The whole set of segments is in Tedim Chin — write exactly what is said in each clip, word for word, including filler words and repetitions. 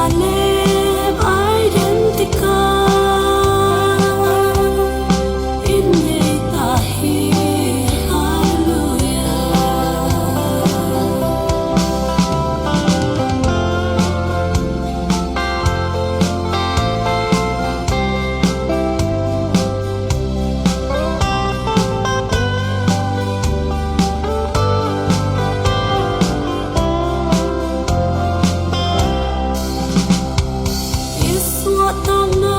Jerusalem ai den tikah in nei ta hi. Halleluia. I suahtakna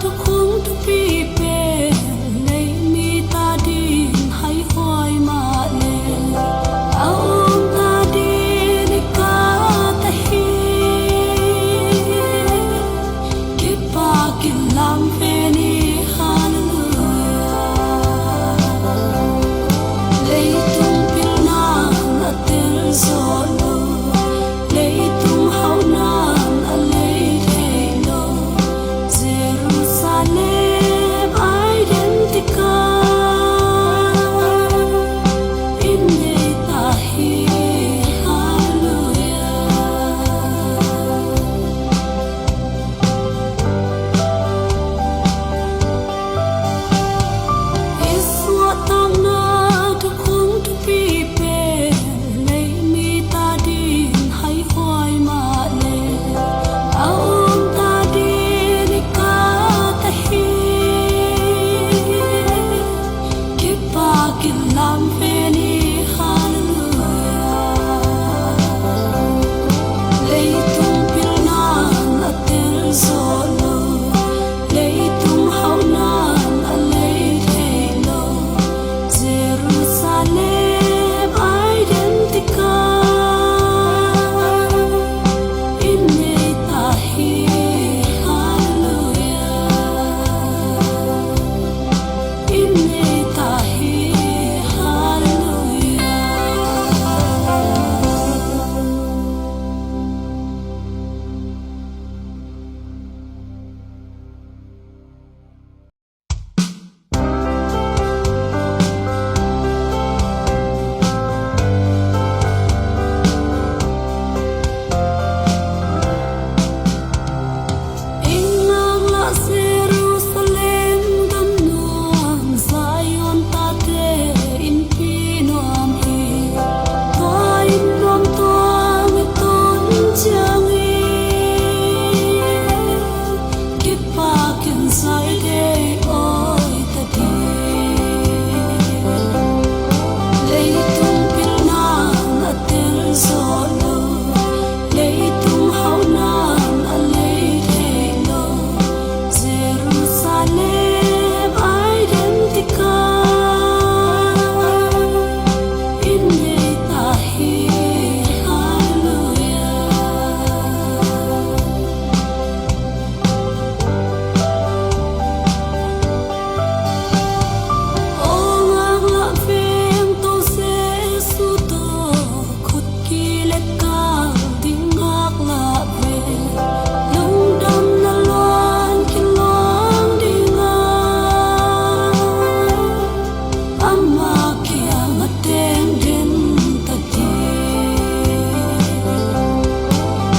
tukhung thupi pen nei mi ta ding haihuai mah le a um ta ding i ka ta hi. Kipak in lam ve ni. Halleluia. Leitung pilna na tel zawh lo, leitung hauhna na lei thei lo, Jerusalem ai den tikah in nei ta hi. Halleluia. I suahtakna tukhung thupi pen nei mi ta ding haihuai mah le a um ta ding i ka ta hi. Kipak in lam ve ni. Halleluia. Leitung pilna na tel zawh lo, leitung hauhna na lei thei lo, Jerusalem ai den tikah in nei ta hi. Halleluia. In nei ta hi. Halleluia. Englang lah Jerusalem gam nuam, Zion tate innpi nuam hi. Tua inn nuam tuang i tun ciangin kipak in Zion te awi ta ding. Leitung pilna na tel zawh lo, leitung hauhna na lei thei lo, Jerusalem ai den tikah in nei ta hi. Halleluia. Aw ngaklah veng, Topa Jesu tawh khut kileh kal ding ngaklah ve. Lungdamna luang kilawng ding a, ama kiangah teng den ta ding.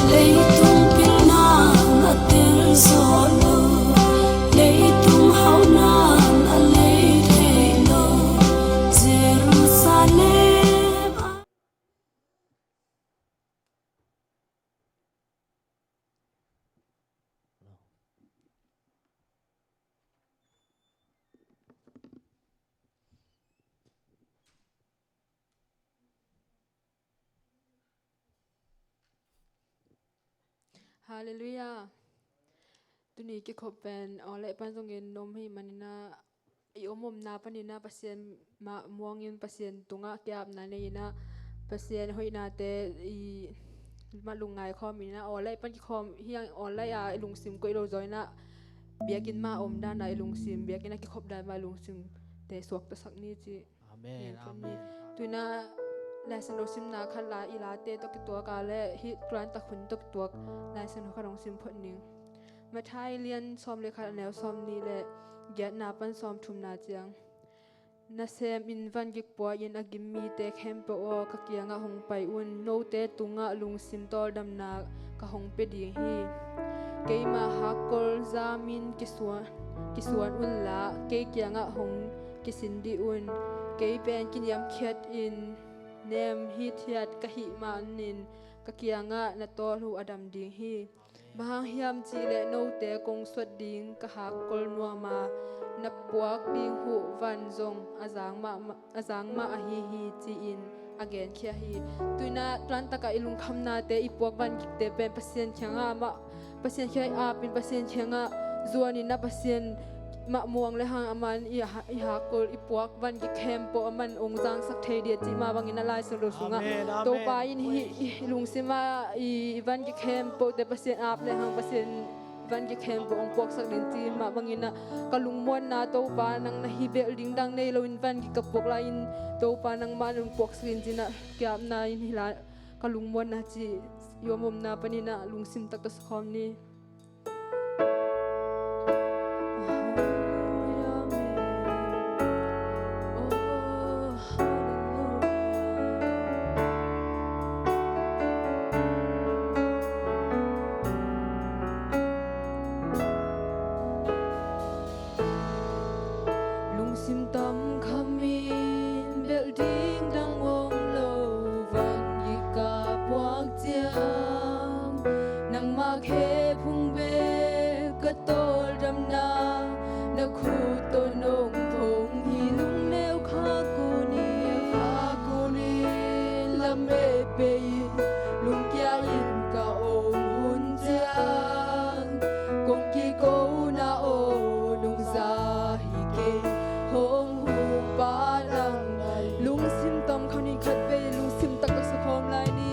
Leitung pilna na tel zawh lo, leitung hauhna na lei thei lo, Jerusalem. Halleluia. Tuni kikhop pen aw laih pan zongin nuam hi maninah i om omna paninah Pasian mah muangin Pasian tungah kiapna nei-inah Pasian hoihnate i mah lungngai khawm inah aw laih pan kikhawm hi. Aw laih a i lungsim koih lo zaw inah biakinn mah a om dana i lungsim, biakinn a kikhop dan mah i lungsimte suaktasak ni ci. Amen, amen. Tuinah Laisiangtho simna khat la, i late tawh kituak a le hih Krantak hun tawh kituak Laisiangtho khat hong sim phot ning. Matthai lian sawm le khat, a neu sawm nih le giatna pan sawm thumna ciang. Nasem in van gik pua-in a gim mite khempeuh aw, ka kiangah hong pai un. Note tungah lungsim tawldamna ka hong pia ding hi. Keima hakkol zamin kisuan, kisuan unla, kei kiangah hong kisin dih un. Kei pen kiniamkhiatin nem hithiat ka hih manin ka kiangah na tawlhu a dam ding hi. Bang hang hiam cihleh note kong suat ding ka hakkol nuam a, na puak ding huh van zong a zang mahmah, a zang mah ahi hi, ci-in a genkhia hi. Tuinah tuantakah i lungkhamnate, i puak vangikte pen Pasian kiangah amah, Pasian kiangah apin, Pasian kiangah zuanin a Pasian mah muang le hang aman i ha-, i hakkol, i puak vangik khempeuh aman ong zangsak thei dih cih mah bangin a Lai Siangtho sungah Amen, amen. Topa in hih i lungsim ah i vangik khempeuhte Pasian ap le hang Pasian vangik khempeuh ong puaksak ding cih mah bangin ah ka lungmuanna Topa nang na hi, belh ding dang nei loin vangik ka puak lai-in Topa nangmah nong puaksak in ci-in ah kiapna in hi lai, ka lungmuanna cih i om omna panin ah lungsim tak tawh sakhawm ni. Lungsim tam khamin belh ding dang om lo, vangik ka puak ciang nangmah khe phung bek ka tawldamna, na khut tawh nong phong hi. Lungneu khak un, khak un, lamet pei in, lungkia in ka om hun ciang, kong kikona aw nong za hi kei, hong huh pa nang na hi. Lungsim tam khamin khatvei lungsim tak tawh sakhawm lai ni.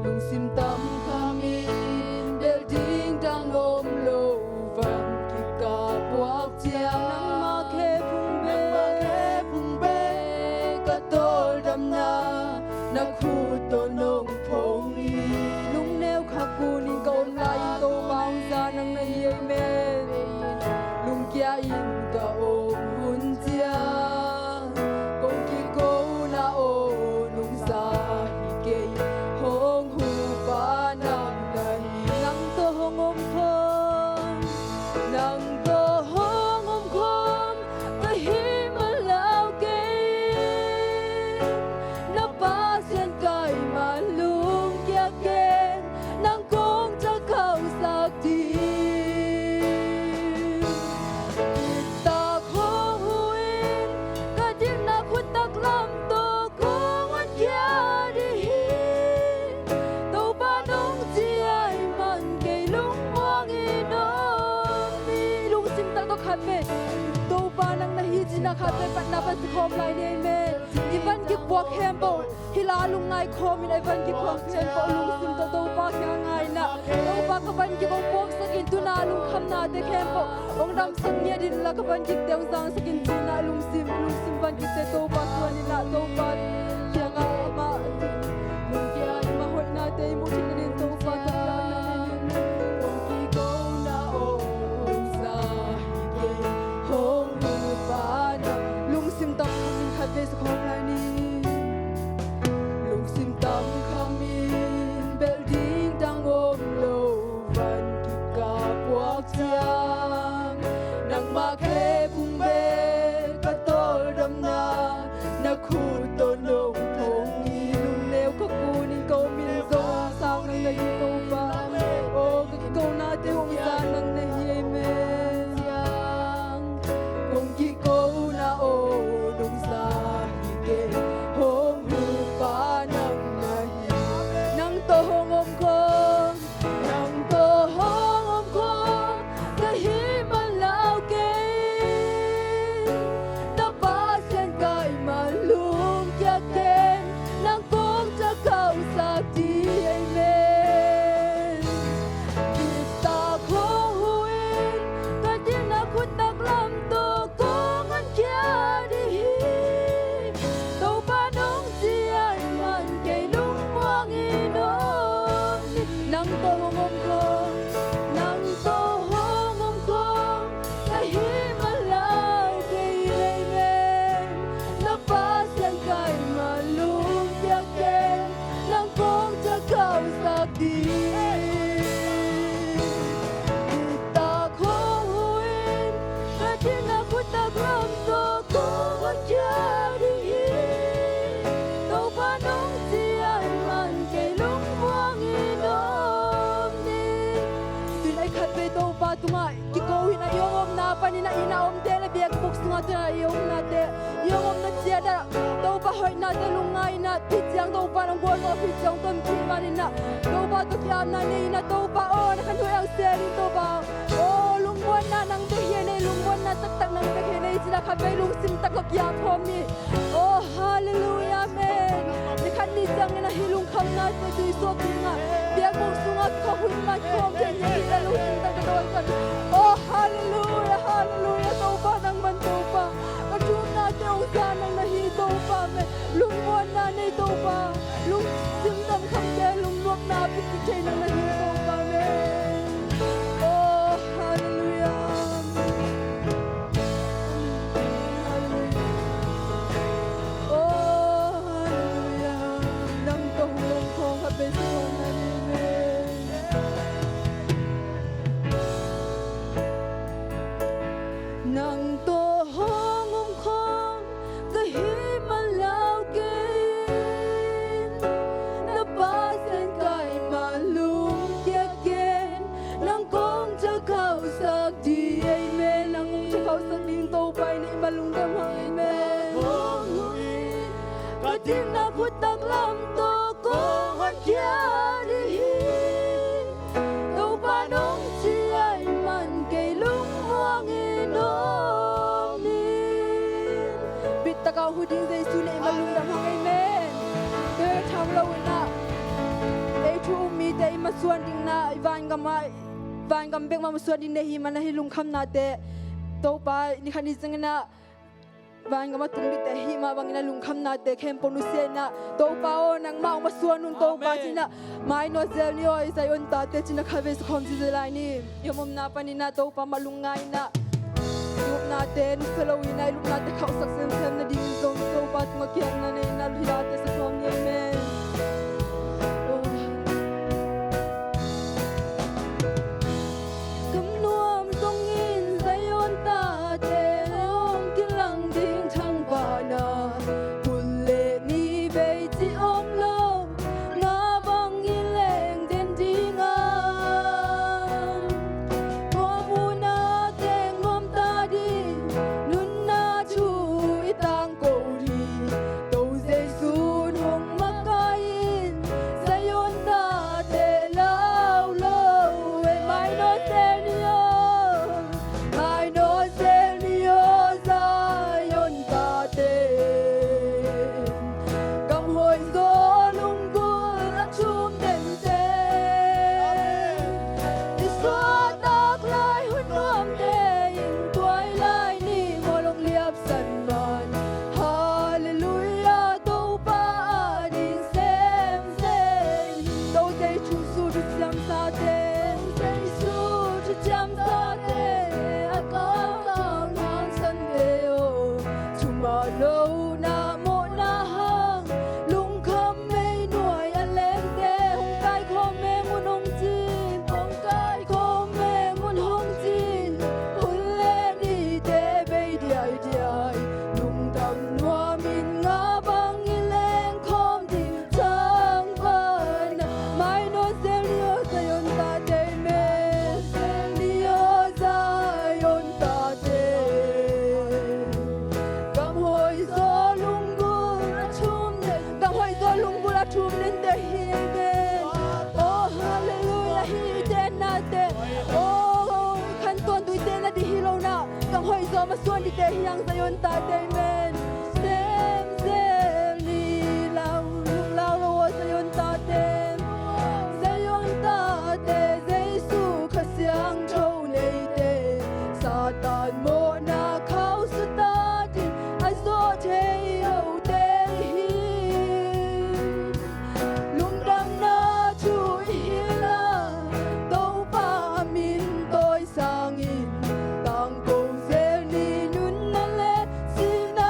Lungsim tam khamin belh ding dang om lo, vangik ka puak ciang nangmah khe phung bek, nangmah khe phung bek ka tawldamna, na khut tawh nong phong hi. Lungneu khak un, ka om lai-in Topa hong za nang na hi, amen. Lungkia in ka om hun ciang, kong kikona aw nong za hi kei, hong huh pa nang na hi. Nang tawh hong om khawm, nang tawh hong om khawm ka hih man lau kei, na Pasian ka hih man lungkia ken, nang kong cakhauhsak ding. Kiptak hong huh in, ka dikna khut taklam tawh kong honkhia ding hi. Topa nong ci ahih man kei lungmuang in om hi. Lungsim tak tawh khatvei, Topa nang na hi cih na khatvei patna pan sakhawm lai ni, amen. I vangik puak khempeuh hih la lungngai khawmin, i vangik puak khempeuh lungsim tawh Topa kiang ngaina. Topa ka vangik hong puaksak in, tuna lungkhamnate khempeuh hong damsak ngiat inla, ka vangikte hong zangsak in ci-in ah lungsim, lungsim vangikte Topa suan inla, Topa kiangah amah, amah hoihnate i muh theih nadingin Topa tawh hong za hi kei, hong huh pa nang. Lungsim tam khamin khatvei sakhawm lai ni. Lungsim tam khamin belh ding dang om lo, vangik ka puak ciang nangmah khe phung bek ka tawldamna, na khut tawh nong phong hi. Lungneu khak un, ka om in zong sang nang na hi Topa. Aw, ka kikonate hong za nang na hi, amen. Kong kikona aw nong za hi kei, hong huh pa nang na hi. Nang tawh hong om khawm, nang tawh hong om khawm ka hih man lau kei, na Pasian ka hih man lungkia ken, nang kong cakhauhsak ding, amen. Kiptak hong khatvei Topa tungah kiko hi-in ah i hong omna panin ah inn ah omte le biakbuk sungah tun ah i omnate, i hong omna ciat ah Topa hoihnate lungngai-in ah, tua ciang Topa nang gualnop hi ci-in hong tonpih manin ah Topa tawh ki-apna nei-in ah Topa aw, na khanhuai ang sel in Topa aw, lungmuanna nang bek hi ei, lungmuanna taktak nang bek hi ei ci-in ah khatvei lungsim tak tawh ki-ap khawm ni. Oh, halleluiah, amen. Ni khat ni ciangin ah hih lungkhamnate tuisuak dingah biakbuk sungah kikhop hun mah kikhawm thei ni hi-in ah lungsim tak tawh dawn khat. Oh, halleluiah, halleluiah, Topa nangman Topa. Ka thumnate hong za nang na hi Topa, amen. Lungmuanna nei Topa, lungsim damkhamte lungnuamna pia thei nang na hi Topa, amen. Oh, halleluiah. Oh, halleluiah. Nang tawh hong om khawng kha pe sa khawng na ni, amen. Nang tawh hong om khawng ka hih man lo kei in, na Pasian ka hih man lungkia ken, nang kong ciah khauhsak ding, amen. Nang kong ciah khauhsak ding Topa in i ma lungdam hang, amen. Ka dikna khut taklam tawh kong honkhia ding hi. Topa nong ci ahih man kei lungmuang in om ning. Bitak a hu ding Jesu in i ma lungdam hang, amen. Tua thau lo in ah ei thu um mite i masuan ding in ah i vangam ah, vangam bek mah masuan ding nei hi man ah hih lungkhamnate Topa ni khat ni ciangin ah vangam a tung dingte ahih mah bangin ah lungkhamnate khempeuh nusia in ah Topa aw, nangmah hong masuan un Topa, amen, ci-in ah mai nawt zel ni aw, i Zion tate ci-in ah khatvei sa khawm ziahziah lai ni. I hong omna panin ah Topa mah lungngai in ah i upnate nusia lo in ah i lupnate khauhsak semsem nading zong Topa tungah kiatna nei in ah hih late sa khawm ni, amen. Gam nuam zongin Zion tate hong kilang ding thangpaihna, hun le ni vei cih om lo, nga bang i leng den ding a, tua mun a teng nuam ta ding, nunna thu i tangko ding. Topa Jesu'n hong makai in, Zion tate lau lo, e mai nawt zel ni aw, mai nawt zel ni aw Zion tate. Gam hoih zaw lunggulh a thum den teng i suahtak lai hun nuamte in tuai lai ni maw long liap san man. Halleluiah, Topa ading semsem. Topa Jesu thuciamsate, Jesu thuciamsate, a kalkal hangsan ve aw. Thumah lohna mawhna hang lungkham mei nuai a lengte hong kaikhawm meng un hong ci, hong kaikhawm meng un hong ci. Hun le nite bei diaidiai, lungdam nuamin nga bang i leng khawm ding thangpaihna. Mai nawt zel ni aw Zion tate, mai nawt zel ni aw Zion tate. Gam hoih zaw lunggulh a thum den, gam hoih zaw lunggulh a thum dente hi ve. Oh, halleluiah, hih i tennate. Oh, khan tuan tui tenna ding hi lo in ah, gam hoih zaw masuan dingte hi hang Zion tate, amen. Semsem ni lau, lunglau lo aw Zion tate. Zion tate, Jesu Kha Siangtho neite, Satan mawhna khauh sutat in a zawh thei lote hi. Lungdamna thu i hilh a, Topa min tawi sangin, tangko zel ni nunna le sihna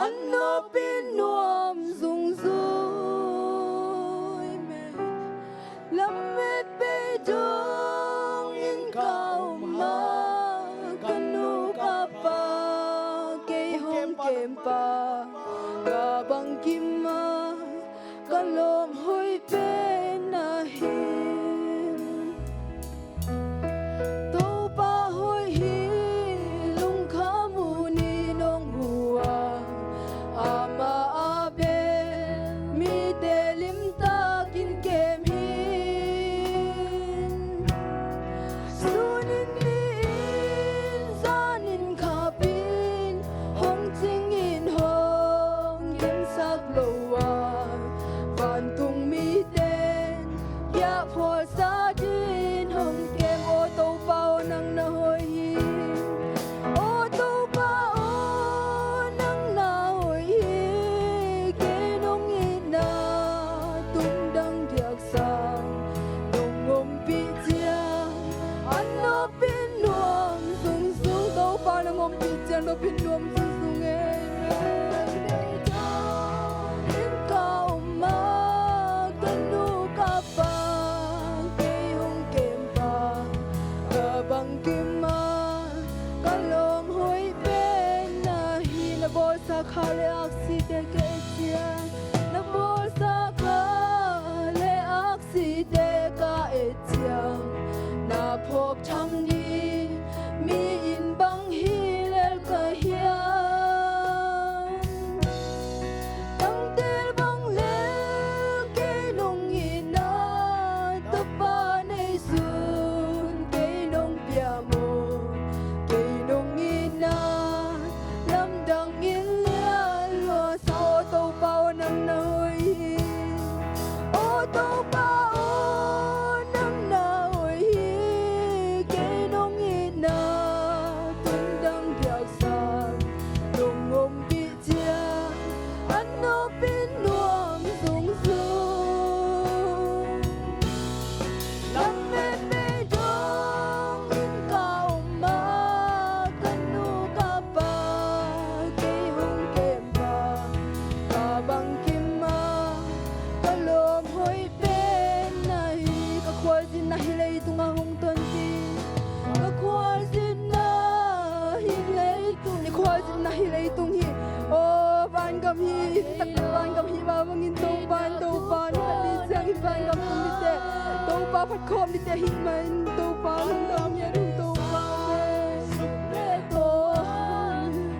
An nopin nuam zungzui mei. Lammet bei dongin ka om a, ka nu ka pa kei hong kempa, ka bangkim a ka lawm hoih pen ahi. Topa hoih hi, lungkham uh ni nong mu a, amah a bel mite limtakin kem hi. Sunin ni-in zanin khapin hong cingin hong kemsak lo a, vantung miten kiah phualsa din hong kem. Aw Topa aw, nang na hoih hi. Aw Topa aw, nang na hoih hi. Kei nong itna tundang diaksa nong ompih ciang, an nopin nuam zungzung. Topa nang ompih ciang nopin nuam zungzung e. Amen. In ka om a, ka nu ka pa kei hong kempa, ka bangkim a ka lawm hoih pen ahi. Na bawlsa kha le aksite ka et ciang, na bawlsa kha le aksite ka et ciang, na phawk tham ding mi in bang hi lel ka hiam? Tangtel bang lel kei nong itna, tapa nei sun kei nong pia maw? Kei nong itna lamdang in lian lua sa. Aw Topa aw, nang na hoih hi. Aw Topa aw, nang na hoih hi. Kei nong itna tundang diaksa nong ompih ciang, an nopin nuam zungzung. Lammet bei dongin ka om a, ka nu ka pa kei hong kempa, ka bangkim a ka lawm hoih pen ahi. Ka khualzinna hih leitungah hong tonpih. Ka khualzinna hih leitung, i khualzinna hih leitung hi. Aw vangam hi, i taktak vangam hi mah bangin Topa in, Topa in ka ni ciang i vangam tung nite, Topa phat khawm nite hih mah in Topa in hong dam ngiat un Topa. Aw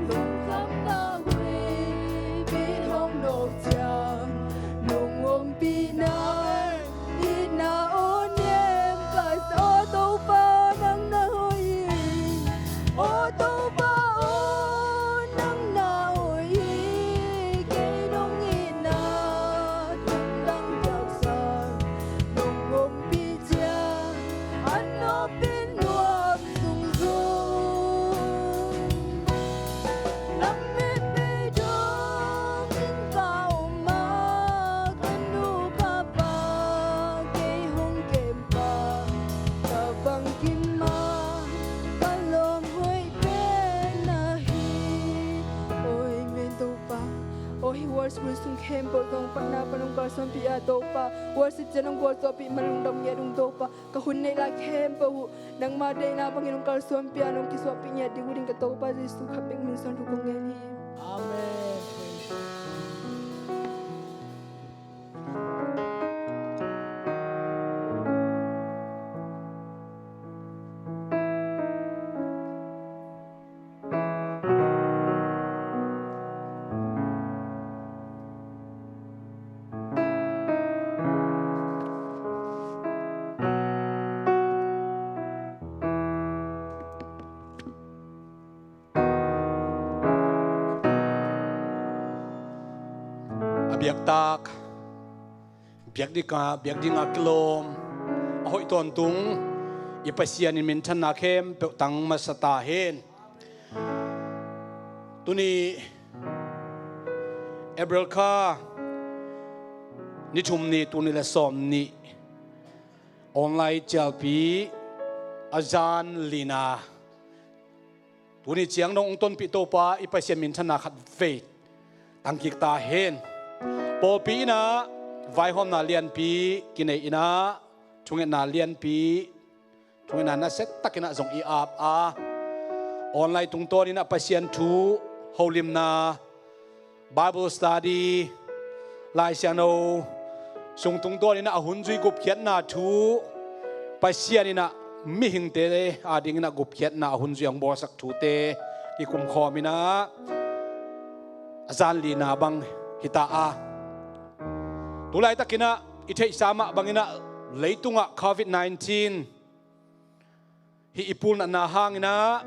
lungkhamna huih bit hong nawk ciang nong ompihna itna aw niam ka sa. Aw Topa nang na hoih hi. Aw Topa aw, nang na hoih hi. Kei nong itna tundang diaksa nong ompih ciang, an nopin nuam zungzung. Lammet bei dongin ka om a, ka nu ka pa kei hong kempa, ka bangkim a ka lawm hoih pen ahi. Aw amen Topa. Aw hih worship sung khempeuh zong patna pan hong kalsuanpih a Topa, worship ciang hong gualzawhpih man lungdam ngiat ung Topa. Ka hun neih lai khempeuh uh nangma deihna bangin hong kalsuanpih a, nong kisuahpih ngiat ding uh ding ka Topa Jesuh kha bek min suang thu kong ngen hi. Amen. A biaktak, biak dingah, biak dingah kilawm a hoih tawntung i Pasian in minthanna khempeuh tang masa ta hen. Tuni April kha ni thum ni, tul nih le sawm nih, online cialpi a zan lina. Tuni ciang nong tonpih Topa i Pasian minthanna khat vei Tangkik ta hen. Pawlpi in ah vaihawmna lianpi kinei in ah, thungetna lianpi, thungetna nasia takin ah zong i ap a, online tungtawnin ah Pasian thu holimna, Bible study, Lai Siangtho sung tungtawnin ah a hun zui gupkhiatna thu, Pasian in ah mihingte adingin ah gupkhiatna a hun zui hong bawlsak thute kikumkhawm in ah a zanlina bang hi ta a. Tu laitakin ah i theihsa mah bangin ah leitungah covid nineteen hih i pulnatna hangin ah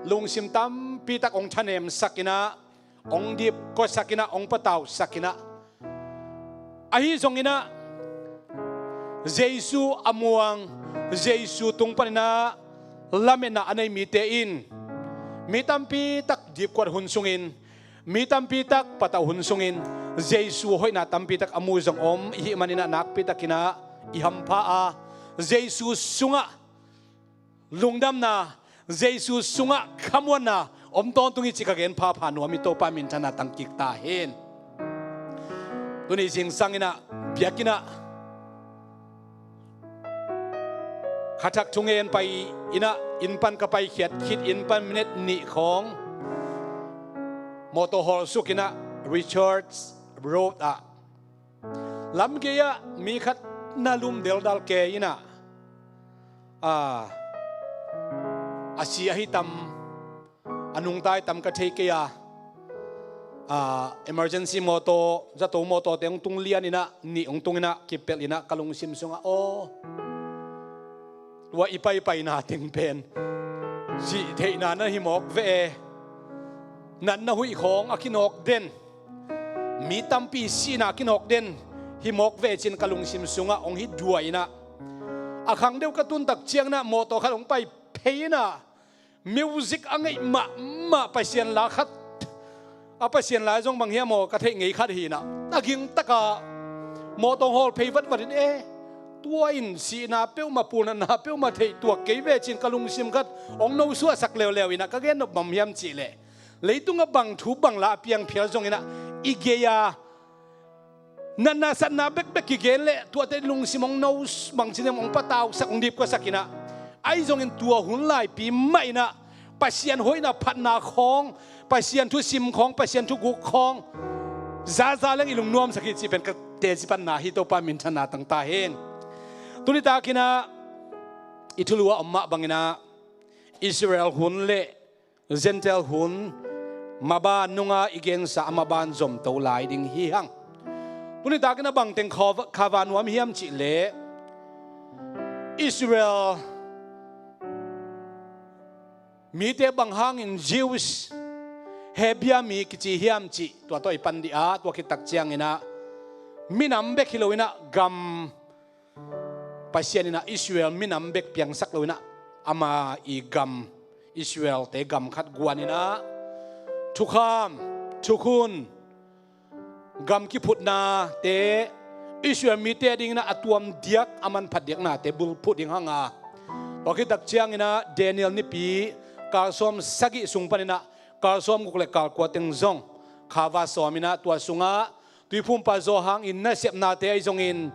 lungsim tampi tak hong thanemsak in ah, hong dipkuasak in ah, hong patausak in ah, ahi zongin ah Jesu a muang, Jesu tung panin ah lametna a nei mite in mi tampi tak dipkuat hun sungin, mi tampi tak patauh hun sungin Jesu hoihna tampi tak a mu zong om i hih manin ah nakpi takin ah i hampha a, Jesu sungah lungdamna, Jesu sungah khamuanna om tawntung hi cih ka gen phapha nuam hi. Topa minthanna tangkik ta hen. Tuni zingsang in ah biakinn ah khathak thungen pai in ah, inn pan ka paikhiat khit, inn pan minute nih khawng mawtaw hawlsuk in ah Richards Road ah lamgei ah mi khat na lum deldal kei in ah, a, a si ahi tam, a nungta hi tam ka thei kei a, a, emergency mawtaw, zato mawtawte hong tung lian in ah, nih hong tung in ah, kipelh in ah ka lungsim sungah, aw, tua i paipaina teng pen sih theihna na hi mawk ve e. Natna huih khawng a kinawk den, mi tampi sihna a kinawk den hi mawk ve cin ka lungsim sungah hong hi duai in ah, a khang deuh ka tun tak ciangin ah mawtaw khat hong pai phei in ah, music a ngeih mahmah Pasian la khat, a Pasian la zong bang hiam aw ka theih ngei khat hi in ah, a ging takin mawtaw hawl phei vatvat in, e, tua in sihna peuhmah, pulnatna peuhmah theih tuak kei ve cin ka lungsim khat hong nosuahsak leuleu in ah, ka gen nop bang hiam cih leh, leitungah bang thu bang la a piang phial zongin ah, i gei-a natna satna bekbek kigen leh tuate lungsim hong no, bangci nem, hong patausak, hong dipkuasak in ah, ahi zongin tua hun laipi mah in ah Pasian hoihna phatna khawng, Pasian thusim khawng, Pasian thuguk khawng zaza leng i lungnuamsak hi cih pen ka teci panna hi. Topa minthanna tang ta hen. Tuni takin ah i thulu ah om mah bangin ah Israel hun le Gentile hun maban nunga i gensa a maban zomto lai ding hi hang. Tuni takin ah bangteng kha va, kha va nuam hiam cih leh, Israel mite bang hangin Jews, Hebia mi kici hiam cih tua tawh i pan dih a, tua khit tak ciangin ah minam bek hi lo in ah gam, Pasian in ah Israel minam bek piangsak lo in ah, ama i gam, Israelte gam khat guan in ah thukham, thukhun, gam kiphutnate, Israel mite adingin ah a tuam diak, a manphat diaknate bulphuh ding hang a, tua khit tak ciangin ah Daniel nipi kal sawm sagih sung panin ah kal sawm guk le kal kua teng zong kha va sawm in ah, tua sungah Tuiphumpa Johan in nasepnate ahi zongin,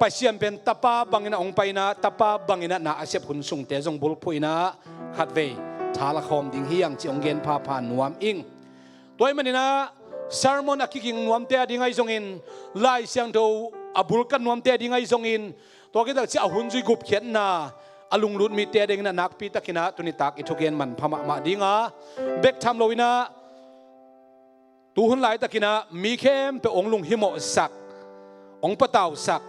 Pasian pen tapa bangin ah hong pai in ah, tapa bangin ah na a sep hun sungte zong bulphuh in ah, khatvei tha la khawm ding hi hang cih hong gen phapha nuam ing. Tua ahih manin ah sermon a kiging nuamte ading ahi zongin, Lai Siangtho a bulkat nuamte ading ahi zongin, tua khit tak ciang a hun zui gupkhiatna a lunglut mite adingin ah nakpi takin ah tuni tak i thugen manpha mahmah ding a, bek tham lo in ah tu hun laitakin ah mi khempeuh hong lunghimawhsak, hong patausak,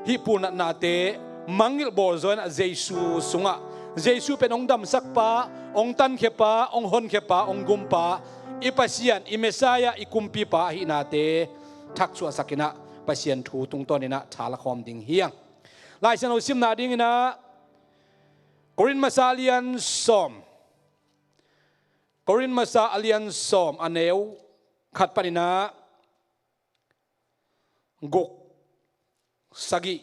hih pulnatnate mangngilh bawlzaw in ah Jesu sungah, Jesu pen hong damsakpa, hong tankhia pa, hong honkhia pa, hong gumpa, i Pasian, i Messiah, i kumpipa ahihnate thaksuahsak in ah Pasian thu tungtawn in ah tha la khawm ding hi hang. Lai Siangtho simna dingin ah Korin Masa a lian sawm, Korin Masa a lian sawm, a neu khat panin ah guk, sagihna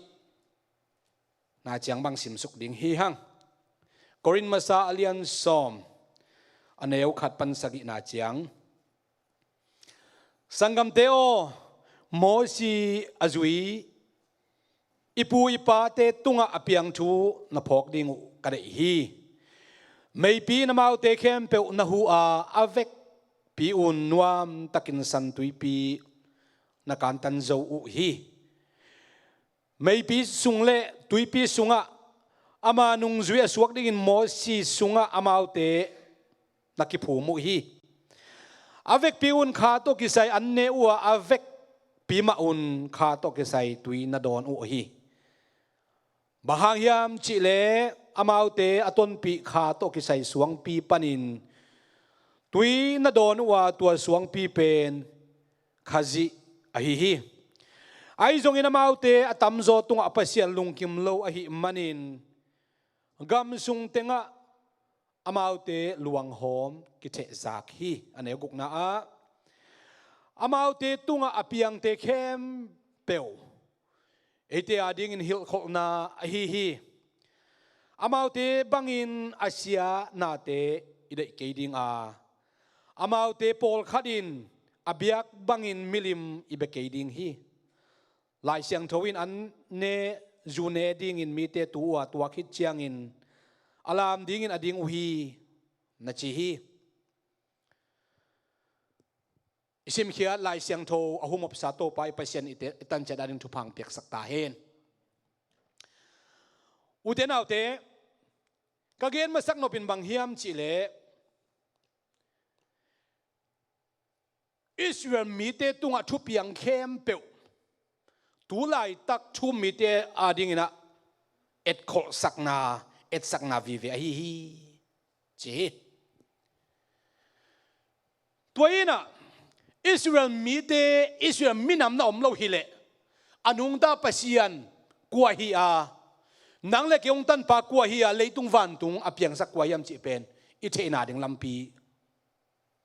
ciang bang simsuk ding hi hang. Korin Masa a lian sawm, a neu khat pan sagihna ciang. Sanggamte aw, Mosi a zui i pu i pate tungah a piang thu na phawk ding uh ka deih hi. Meipi in amaute khempeuh na hu a, a vekpi un nuamtakin San Tuipi na kantan zo uh hi. Meipi sung le tuipi sungah ama nungzui a suak dingin Mosi sungah amaute na kiphum uh hi. A vekpi un kha tawh kisai an ne uh a, a vekpi mah un kha tawh kisai tui na dawn uh hi. Bang hang hiam cihleh amaute a tonpih kha tawh kisai suangpi panin tui na dawn uh a, tua suangpi pen Khazih ahi hi. Ahi zongin amaute a tamzaw tungah Pasian lungkim lo ahih manin gam sung tengah amaute luanghawm kithehzak hi. A neu gukna ah amaute tungah a piangte khempeuh eite adingin hilhkholhna ahi hi. Amaute bangin a sia nate i deih kei ding a, amaute pawlkhat in a biak bangin milim i bia kei ding hi. Lai Siangtho in an ne, zu ne dingin mite tu uh a, tua khit ciangin a lam dingin a ding uh hi, na ci hi. I simkhiat Lai Siangtho a humopsa Topa i Pasian i te-, i tanciat ading thupha piaksak ta hen. Ute naute, ka gen masak nopin bang hiam cihleh Israel mite tungah thupiang khempeuh tu laitak thu mite adingin ah etkholhsakna, etsakna vive ahi hi, ci hi. Tua in ah Israel mite, Israel minam na om lo hileh a nungta Pasian kua hi a, nang le kei hong tanpa kua hi a, leitung vantung a piangsak kua hiam cih pen i theihna ding lampi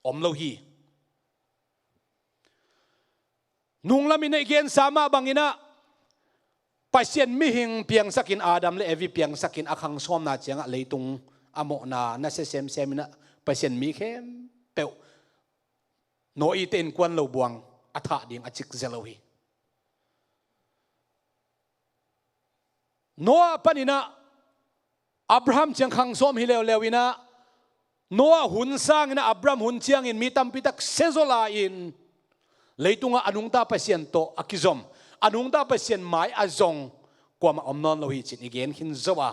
om lo hi. Nunglam in i gensa mah bangin ah Pasian mihing piangsakin, Adam le Evi piangsakin a khang sawmna ciangah leitung a mawhna nasia semsem in ah Pasian mi khempeuh Noah te innkuan lo buang a thah ding a cik zia lo hi. Noah panin ah Abraham ciang khang sawm hi leuleu in ah, Noah hun sangin ah Abraham hun ciangin mi tampi tak siazaw la-in leitungah a nungta Pasian tawh a kizom, a nungta Pasian mai a zong kuamah om nawn lo hi cih i gen khin zo a.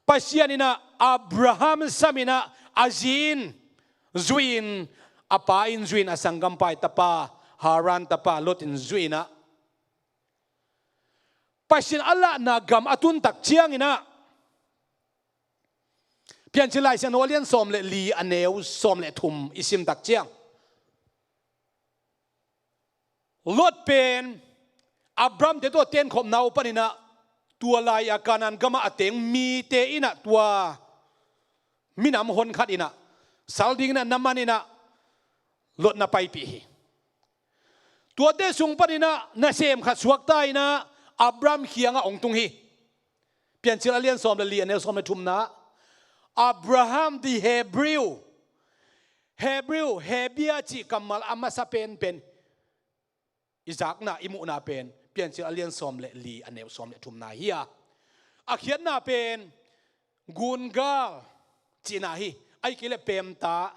Pasian in ah Abraham samin ah a zi in zui-in, a pa in zui-in, a sanggampa i tapa, Haran tapa Lot in zui-in ah Pasian a lahna gam a tun tak ciangin ah, Piancil Lai Siangtho a lian sawm le li, a neu sawm le thum i sim tak ciang, Lot pen Abraham te tawh tenkhopna uh panin ah, tua lai-a Kanaan gamah a teng mite in ah tua minam honkhat in ah sal dingin ah na man in ah Lot na paipih hi. Tuate sung panin ah nasem khat suakta in ah Abraham kiangah hong tung hi. Piancil a lian sawm le li, a neu sawm le thumna, Abraham the Hebrew, Hebrew, Hebia cih kammal a masa penpen i zakna, i muhna pen Piancil a lian sawm le li, a neu sawm le thumna hi a, a khiatna pen gungal cihna hi. Ahih kei leh pemta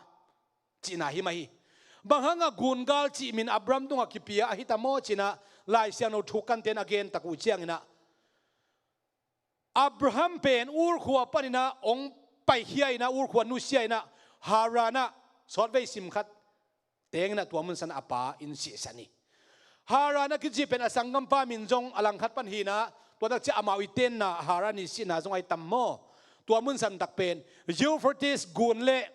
cihna hi mah hi. Bang hangah gungal cih min Abraham tungah kipia ahi ta maw ci-in ah Lai Siangtho thuk kante'n a gen tak uh ciangin ah, Abraham pen Ur khua panin ah hong paikhia in ah, Ur khua nusia in ah, Haran ah sawtvei sim khat teng in ah tua mun san a pa in sihsan hi. Haran a kici pen a sanggampa min zong a langkhat pan hi in ah, tua tak ciang amau i tenna Haran i sihna zong ahi tam maw. Tua mun san tak pen Euphrates gun le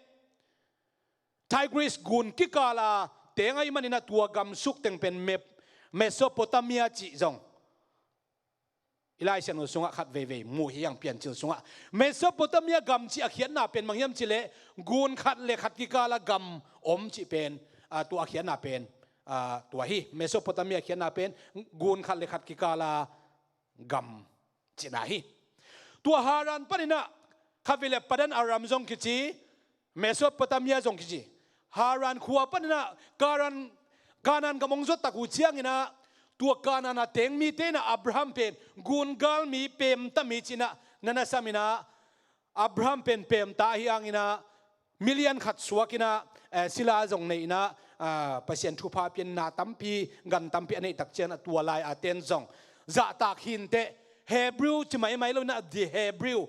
Tigris gun kikal a teng ahih manin ah tua gam suk teng pen Mep-, Mesopotamia cih zong i Lai Siangtho sungah khat veivei mu hi hang, Piancil sungah. Mesopotamia gam cih a khiatna pen bang hiam cih leh gun khat le khat kikal a gam om cih pen, ah, tua a khiatna pen, ah, tua hi. Mesopotamia khiatna pen gun khat le khat kikal a gam cihna hi. Tua Haran panin ah khat vei leh Padan Aram zong kici, Mesopotamia zong kici. Haran khua panin ah Karan, Kanaan gam hong zuat tak uh ciangin ah, tua Kanaan a teng mite in ah Abraham pen gungal mi, pemta mi ci-in ah na na sam in ah, Abraham pen pemta ahi hangin ah, milian khat suak in ah, eh, sila zong nei in ah, ah, Pasian thupha pia in, na tampi, gan tampi a neih tak ciangin ah, tua lai-a ten zong zahtak hi inteh, Hebrew ci maimai lo in ah, the Hebrew.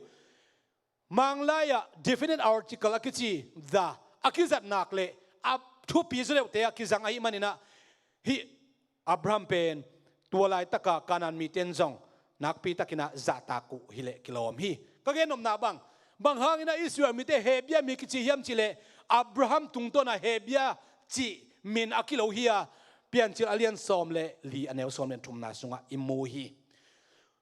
Manglai ah definite article a kici the a kizat nak leh a thupi zaw deuhte ah kizang ahih manin ah, hih Abraham pen tua laitaka Kanaan mite in zong nakpi takin ah zahtak uh hileh kilawm hi. Ka gen nopna bang, bang hangin ah Israel mite Hebia mi kici hiam cih leh, Abraham tungtawn ah Hebia cih min a kilo hi a, Piancil a lian sawm le li, a neu sawm le thumna sungah i mu hi.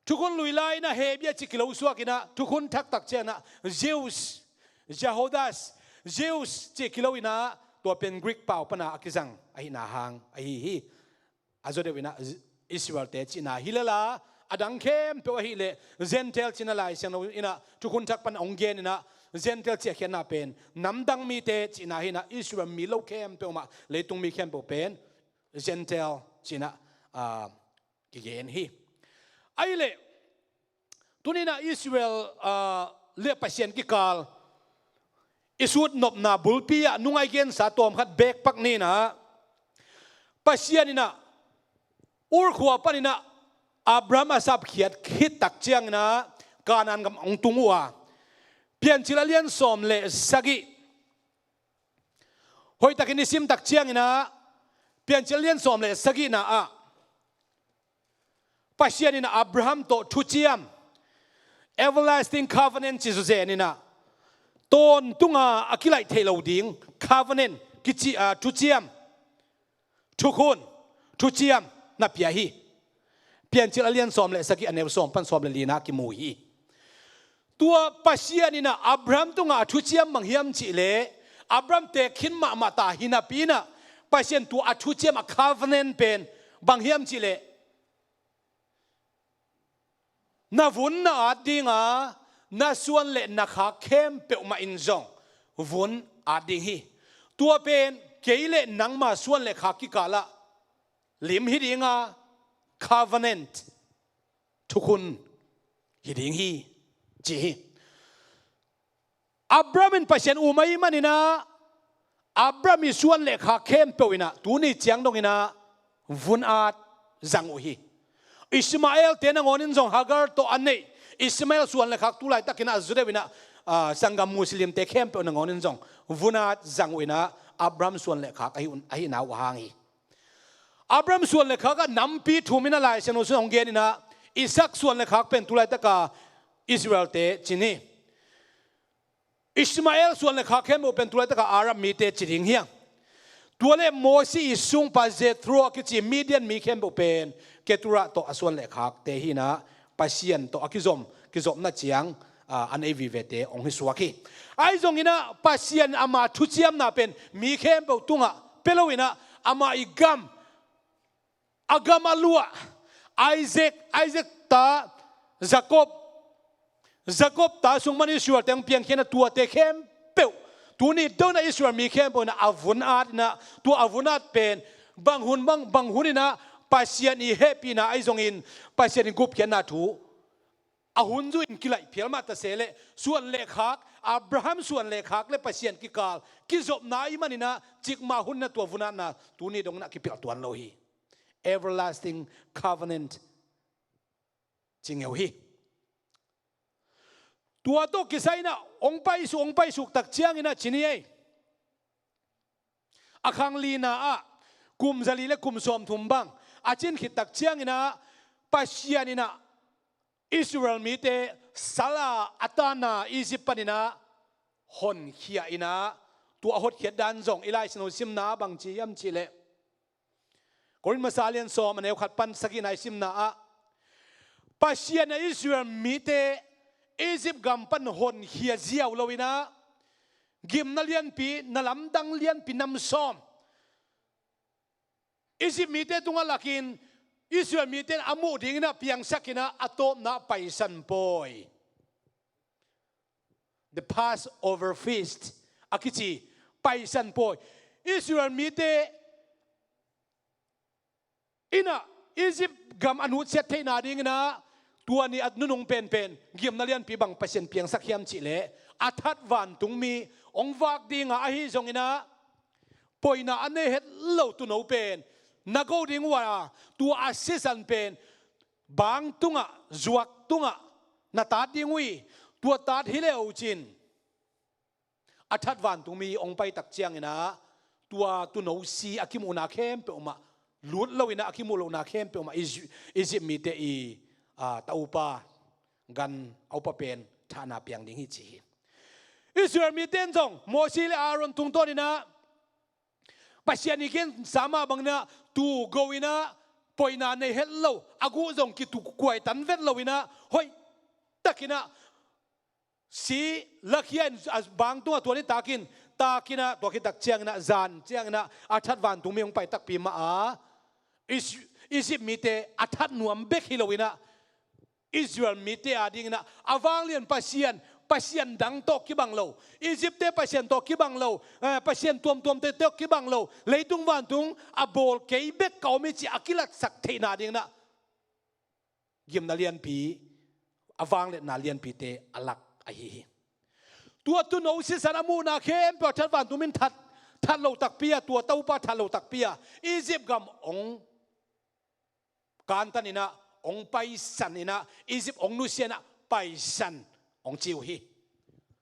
Thukhun Lui lai in ah Hebia cih kilo suak in ah, Thukhun Thak tak ciangin ah Zeus, Jehodas, Zeus cih kilo in ah, tua pen Greek pau pan a kizang ahihna hang ahi hi. A zaw deuh in ah Israelte cihna hi lel a, a dang khempeuh ahih leh Gentile cihna Lai Siangtho in ah Thukhun Thak pan hong gen in ah, Gentile cih a khiatna pen namdang mite cihna hi in ah, Israel mi lo khempeuh mah, leitung mi khempeuh pen Gentile ci-in ah, ah, kigen hi. Ahih leh, tuni-in ah Israel, ah, le Pasian kikal i sut nopna bulpi ah nungai gensa tawm khat beek pak ni-in ah, Pasian in ah Ur khua panin ah Abraham a sapkhiat khit tak ciangin ah Kanaan gam hong tung uh a, Piancil a lian sawm le sagih, hoihtakin i sim tak ciangin ah, Piancil a lian sawm le sagihna ah Pasian in ah Abraham tawh thuciam, everlasting covenant ci zawzen in ah, tawntung a a kilaih theih lo ding covenant kici, ah, thuciam, thukhun, thuciam na pia hi. Piancil a lian sawm le sagih, a neu sawm pan sawm le li-na kimu hi. Tua Pasian in ah Abraham tungah a thuciam bang hiam cih leh, Abraham teek khin mahmah ta hi napi-in ah, Pasian tua a thuciam, a covenant pen bang hiam cih leh, na vun na at ding a, na suan le na khak khempeuh mah in zong vun at ding hi. Tua pen kei le nangma suan le khak kikal ah lim hi ding a, covenant, thukhun hi ding hi, ci hi. Abraham in Pasian um ahih manin ah, Abraham ii suan le khak khempeuh in ah tuni ciang dongin ah vun at zang uh hi. Ishmael-te nangawn in zong Hagar tawh a neih Ishmael suan le khak, tu laitakin ah a zaw deuh in ah, ah, sanggam Muslim-te khempeuh nangawn in zong vun at zang uh in ah, Abraham suan le khak ahi un, ahihna uh a hang hi. Abraham suan le khak ah nampi thum in ah Lai Siangtho sungah hong gen in ah, Isaac suan le khak pen tu laitaka Israel-te ci ni. Ishmael suan le khak khempeuh pen tu laitaka Arab mite ci ding hi hang. Tua le Mosi ii sungpa Jethro a kici Midian mi khempeuh pen Keturah tawh a suan le khakte hi in ah, Pasian tawh a kizom, kizopna ciang, ah, a nei vivete hong hi suak hi. Ahi zongin ah Pasian ama thuciamna pen mi khempeuh tungah pia lo in ah, ama ii gam, a gam a luah, Isaac, Isaac ta Jacob, Jacob ta sung pan Israel-te hong piangkhia-in ah, tuate khempeuh, tuni dongin ah Israel mi khempeuh in ah a vun at in ah, tua a vun at pen bang hun, bang, bang hun in ah Pasian ii hehpihna ahi zongin, Pasian ii gupkhiatna thu a hun zui-in kilaih phial mah ta se leh, suan le khak, Abraham suan le khak le Pasian kikal kizopna ahih manin ah, cikmah hun in ah tua vun atna tuni dongin ah kipelh tuan lo hi. Everlasting covenant ci ngeu hi. Tua tawh kisai in ah hong paisuk, hong paisuk tak ciangin ah ci ni ei, a khang lina ah kum zali le kum sawmthum bang a cin khit tak ciangin ah, Pasian in ah Israel mite sal a a tanna Egypt panin ah honkhia in ah, tua a hotkhiat dan zong i Lai Siangtho simna ah bang ci hiam cih leh, Korin masa lian sawm, a neu khat pan sagihna i simna ah, Pasian in ah Israel mite Egypt gam pan honkhia ziau lo in ah, gimna lianpi, na lamdang lianpi nam sawm Egypt mite tungah lakin, Israel mite in a muh dingin ah piangsak in ah, a tawpna ah Paisan Pawi, the Passover feast a kici Paisan Pawi, Israel mite Inah Egypt gam a nutsiat theihna dinginah tua ni a nunung penpen gimna lianpi bang Pasian piangsak hiam cihleh a that vantungmi hong vak dinga ahi zonginah poina a nei het lo tuuno pen na go ding uh a, tua a sisan pen bang tungah, zuak tungah na tat ding uh hi. Tua tat hi le uh cin a that vantungmi hong paitak cianginah tua tuuno si a kimuhna khempeuh mah lut loinah a kimuh lohna khempeuh mah Egypt, Egypt mite i, a, ta upa gan a upa pen thahna piang ding hi ci hi. Israel mite in zong Mosi le Aaron tungtawninah Pasian i gensa mah banginah tu go inah poina nei het lo, a guh zong kitukuai tan vet loinah hoih takinah si lakhia in a bang tungah tua ni takin, takinah tua khit tak cianginah zan cianginah a that vantungmi hong pai takpi mah a Is-, Egypt mite a that nuam bek hi loinah Israel mite a dinginah a vanglian Pasian, pasian dang tawh kibang lo, Egypt-te pasian tawh kibang lo, eh, pasian tuamtuamte tawh kibang lo, leitung vantung a bawl kei bek ka om hi ci a kilatsak theihna dinginah gimna lianpi, a vangliatna lianpite a lak ahi hi. Tua tuuno sisan a muhna khempeuh a that vantungmi in that, that lo takpi a, tua ta upa that lo takpi a Egypt gam hong kantaninah, hong paisaninah, Egypt hong nusiainah paisan hong ci uh hi.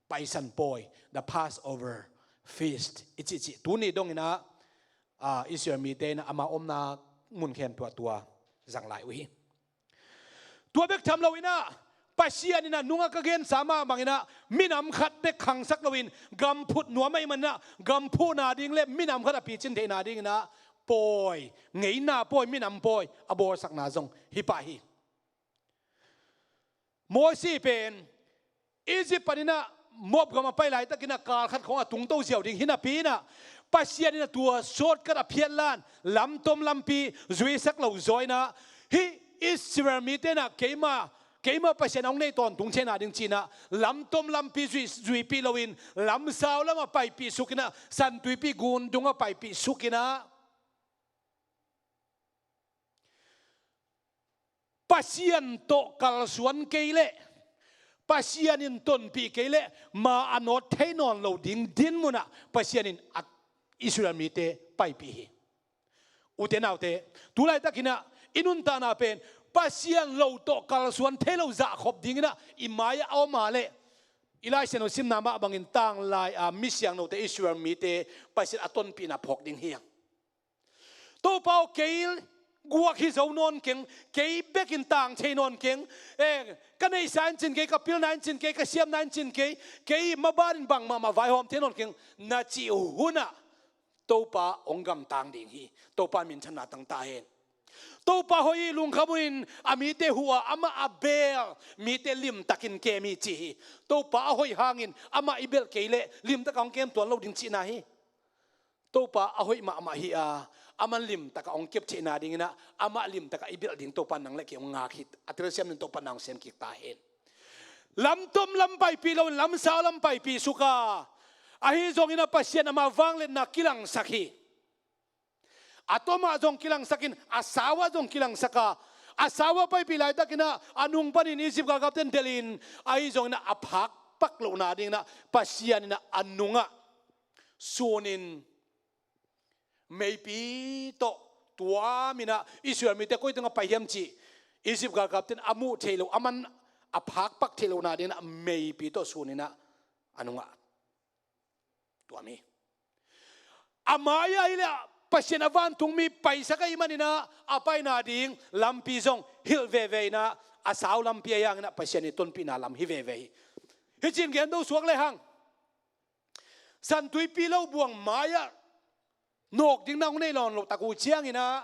Paisan pawi, the Passover feast i cihcih tuni donginah, a, Israel mite inah amau omna mun khempeuh ah tua zang lai uh hi. Tua bek tham loinah Pasian inah nungah ka gensa mah banginah minam khat bek khangsak loin gam phut nuam ahih maninah gam phuhna ding le minam khat a picin theihna dinginah pawi, ngeina pawi, minam pawi a bawlsakna zong hi pah hi. Mosi pen Egypt paninah Moab gam a pai laitakinah kal khat khong a tungto ziau ding hi napi inah Pasian inah tua shortcut a phiatlan lamtom lampi zuisak lo zaw inah hih Israel mite inah keima, keima Pasian hong nei tawntung theihna ding cinah lamtom lampi zui, zuipih loin lamsau lamah paipih sukinah Santuipi gun dungah paipih sukinah Pasian tawh kalsuan kei leh, Pasian in tonpih kei leh ma a nawt thei nawn lo ding dinmunah Pasian in a Israel mite paipih hi. Ute naute, tu laitakinah i nuntakna pen Pasian lo tawh kalsuan thei lo zahkhop dinginah i mai-ah a om a leh i Lai Siangtho simna mah bangin tanglai-a misiangthote Israel mite Pasian a tonpihna phawk ding hi hang. Topa aw, kei guak hi zo nawn keng, kei bekin tang thei nawn keng, eh, ka neihsa in cin kei, ka pilna in cin kei, ka siamna in cin kei, kei maban in bangmah mah vaihawm thei nawn keng, na cih hunah Topa hong gamtang ding hi. Topa minthanna tang ta hen. Topa hoih hi, lungkham un, a mite huh a, amah a bel mite limtakin kem hi ci hi. Topa a hoih hangin amah i belh kei leh limtaka hong kem tuan lo ding cihna hi. Topa a hoih mahmah hi a, aman limtaka hong kep theihna dinginah amah limtaka i belh ding Topa nang le kei hong ngak hi. A telsiam ding Topa nang hong sem kik ta hen. Lamtom lam paipih loin lamsau lam paipih suka, ahi zonginah Pasian ama vangliatna kilangsak hi. A tomah zong kilangsakin a sauah zong kilangsaka, a sauah paipih laitakinah a nung panin Egypt galkapten delhin, ahi zonginah a phakpak lohna dinginah Pasian inah a nungah sunin meipi tawh tuaminah Israel mite koi tungah pai hiam cih Egypt galkapten a muh theih loh, aman a phakpak theih lohna dinginah meipi tawh suninah a nungah tuam hi. A mai-ah hileh Pasian a vantungmi paisak ahih maninah a paina ding lampi zong hilh veve inah a sau lampi ahi hanginah Pasian i tonpihna lam hi veve hi. Hicin gen do suak lehang Santuipi lo buang mai-ah nawk ding na hong nei lawn loh tak uh cianginah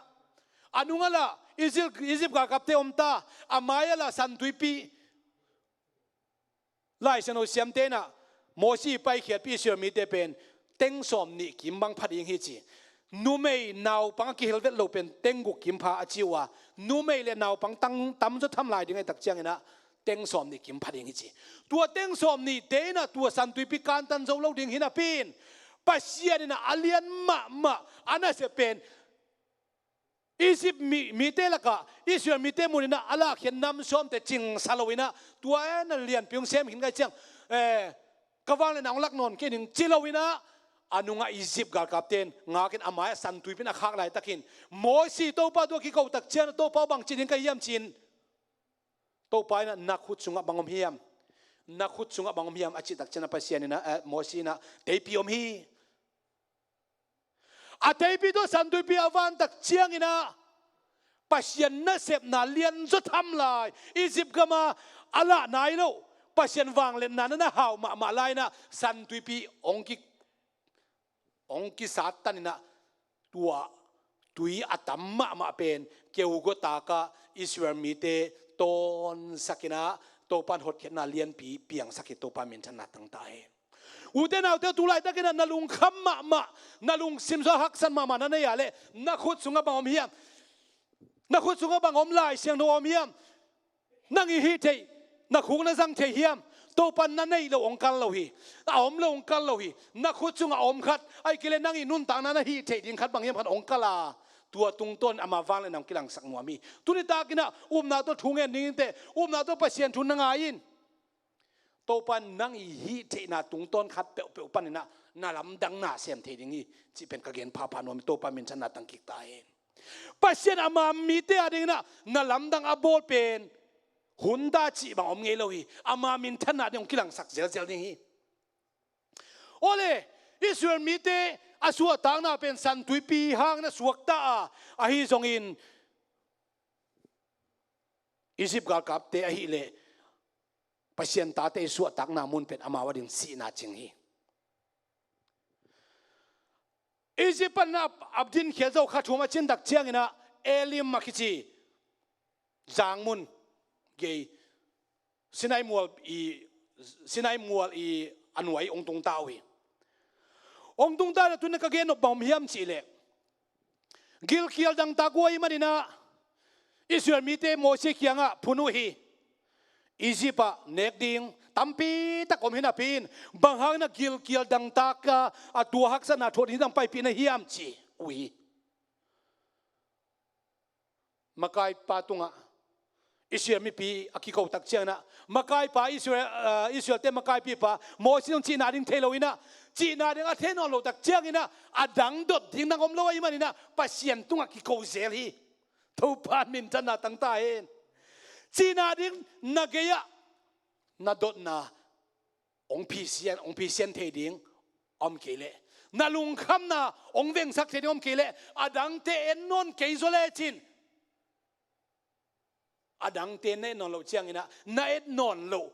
a nungah lah Egypt, Egypt galkapte om ta, a mai-ah lah Santuipi Lai Siangtho siamte inah Mosi paikhiatpih Israel mite pen teng sawm nih kim bang pha ding hi ci. Numei naupang a kihelvet lo pen teng guk kim pha a ci uh a, numei le naupang tang tamzaw tham lai ding ahih tak cianginah teng sawm nih kim pha ding hi ci. Tua teng sawm nihte inah tua Santuipi kantan zo lo ding hi napi in Pasian inah a lian mahmah a nasep pen Egypt mi, mite lakah Israel mite muninah a lahkhiat nam sawmte cingsa loinah tua e na lianpi hong sem khin kai ciang, eh, ka vangliatna hong lak nawn kei ning ci loinah a nungah Egypt galkapte in ngakin a mai-ah San Tuipi in a khak laitakin Mosi Topa tua kiko tak ciang Topa bang ci ding ka hiam ci-in Topa inah na khut sungah bang om hiam? Na khut sungah bang om hiam a cih tak ciang a Pasian inah, eh, Mosi inah teipi om hi. A teipi tawh San Tuipi a van tak cianginah Pasian nasepna lianzaw tham lai Egypt gama a lah nai loh Pasian vangliatna na hau mahmah lai-inah San Tuipi hong ki, hong kisat taninah tua tui a tam mahmah pen keugaw takah Israel mite tawnsakinah Topan hotkhiatna lianpi piangsak hi. Topa minthanna tangta hi. Ute naute, tu laitakinah na lungkham mahmah, na lungsim sungah haksat mahmah na nei a leh na khut sungah bang om hiam? Na khut sungah bang om, Lai Siangtho om hiam? Nang i hih theih, na khuk na zang thei hiam? Topa na neih loh hong kal lo hi. A om lo hong kal lo hi. Na khut sungah a om khat, ahih kei leh nang i nuntakna na hih theih ding khat bang hiam khat hong kal a, tua tungtawn ama vangliatna hong kilangsak nuam hi. Tuni takinah upna tawh thu ngen ding inteh, upna tawh Pasian thu na ngai in. Topa in nang i hih theihna tungtawn khat peuhpeuh paninah na lamdang na sem thei ding hi cih pen ka gen phapha nuam hi. Topa minthanna tang kik ta hen. Pasian ama mite a dinginah na lamdang a bawl pen hun ta cih bang om ngei lo hi. Ama minthanna ding hong kilangsak zelzel ding hi. Awle, Israel mite a suahtakna pen San Tuipi hangin a suakta a, ahi zongin Egypt galkapte ahih leh Pasian tate i suahtakna mun pen amau a ding sihna cing hi. Egypt paninah a dinkhiat zo kha thum a cin tak cianginah Elim a kici zangmun gei Sinai mual i, Sinai mual i a nuai hong tungta uh hi. Hong tungta inah tuni ka gen nop bang om hiam cihleh gilkial dangtak uh ahih maninah Israel mite Mosi kiangah phun uh hi. Egypt ah nek ding tampi tak om hi napi-in bang hangin a gilkial dangtak a, a tua haksatna thuak ding hong paipih na hiam ci uh hi. Makaipa tungah Israel mipi a kiko tak cianginah makaipa Israel, ah, Israelte makaipipa Mosi zong cihna ding thei loinah cihna ding a thei nawn lo tak cianginah a dang dot ding nang om lo ahih maninah Pasian tungah kiko zel hi. Topa minthanna tangta hen. Cihna ding na gei-ah na dotna hong phisian, hong phisian thei ding om kei leh, na lungkhamna hong vengsak thei ding om kei leh, a dangte en nawn kei zaw lecin a dangte na et nawn loh cianginah na et nawn loh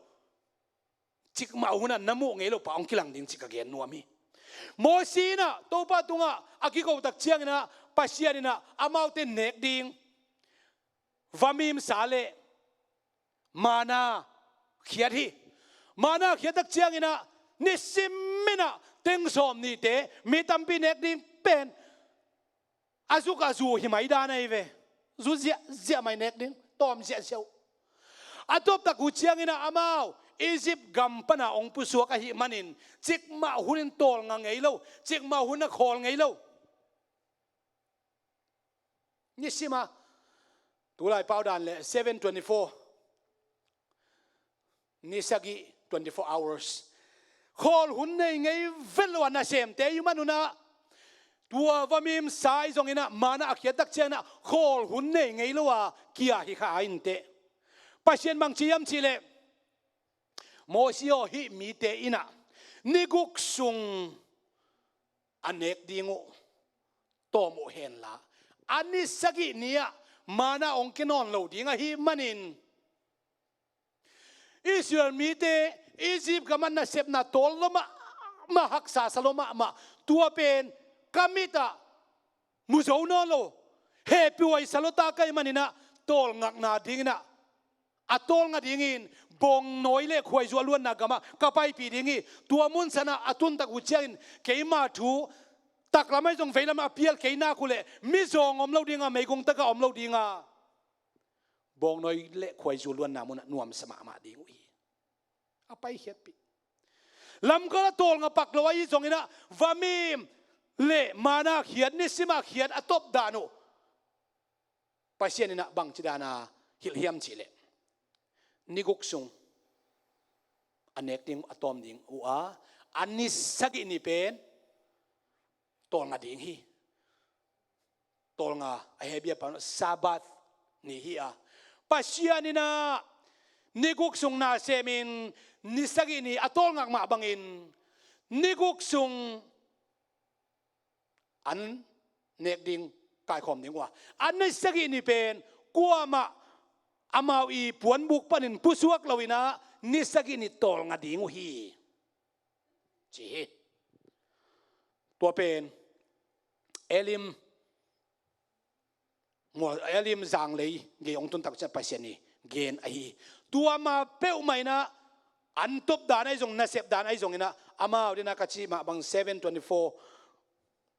cikmah hunah na muh ngei loh pa hong kilang ding cih ka gen nuam hi. Mosi inah Topa tungah a kiko tak cianginah Pasian inah amaute nek ding vamimsa le manna khiat hi. Manna khiat tak cianginah nisim inah teng sawm nihte mi tampi nek ding pen a zuk a zu hi mai dan ahi ve. Zu ziahziah mai nek ding, tawm ziahziah uh. A tawptak uh cianginah amau Egypt gam pana hong pusuak ahih manin cikmah hunin tawlnga ngei lo, cikmah hun a khawl ngei lo. Nisima tulai pau dan le seven twenty-four, ni sagih, twenty-four hours. Khawl hun nei ngei vet lo a nasemte i man unah tua vamimsa i zonginah manna a khiat tak cianginah khawl hun nei ngei lo a kia hi kha a inteh. Pasian bang ci hiam cihleh Mosi aw, hih mite inah ni guk sung a nek ding uh tawm uh henla a ni sagih ni-ah manna hong kia nawn lo ding ahih manin Israel mite Egypt gam ah nasepna tawl lua mahmah, haksa sa lua mahmah, tua pen ka mit ah mu zo nawn lo, hehpihhuai sa lua ta ka hih maninah tawlngakna dinginah a tawlnga dingin bawngnawi le khuaizu a luanna gamah ka paipih ding hi. Tua mun sanah a tuntak uh ciangin keima thu taklam ahi zong veilamah a pial kei nak uh leh mizawng om lo dinga, meigong takah om lo dinga, bawngnawi le khuaizu luanna munah nuamsa mahmah ding uh hi. A paikhiatpih. Lamkal a tawlnga pak lo ahi zonginah vamim le manna khiat, nisima khiat a tawp dan uh Pasian in ah bangci dan a hilh hiam cih leh, ni guk sung a nek ding uh, a tawm ding uh a, a ni sagih ni pen tawlnga ding hi. Tawlnga a Hebru pan Sabbath ni hi a, Pasian in ah ni guk sung na semin, ni sagih ni a tawlngak mah bangin ni guk sung an nek ding, kaikhawm ding uh a, a ni sagih ni pen kuamah amau i puanbuk panin pusuak lo in ah ni sagih ni tawlnga ding uh hi, ci hi. Tua pen Elim, Elim zanglei gei hong tun tak ciang Pasian i gen ahi hi. Tua ma peuhmah in ah, an top dan ahi zong, nasep dan ahi zong in ah, amau ding a ka cih mah bang seven twenty-four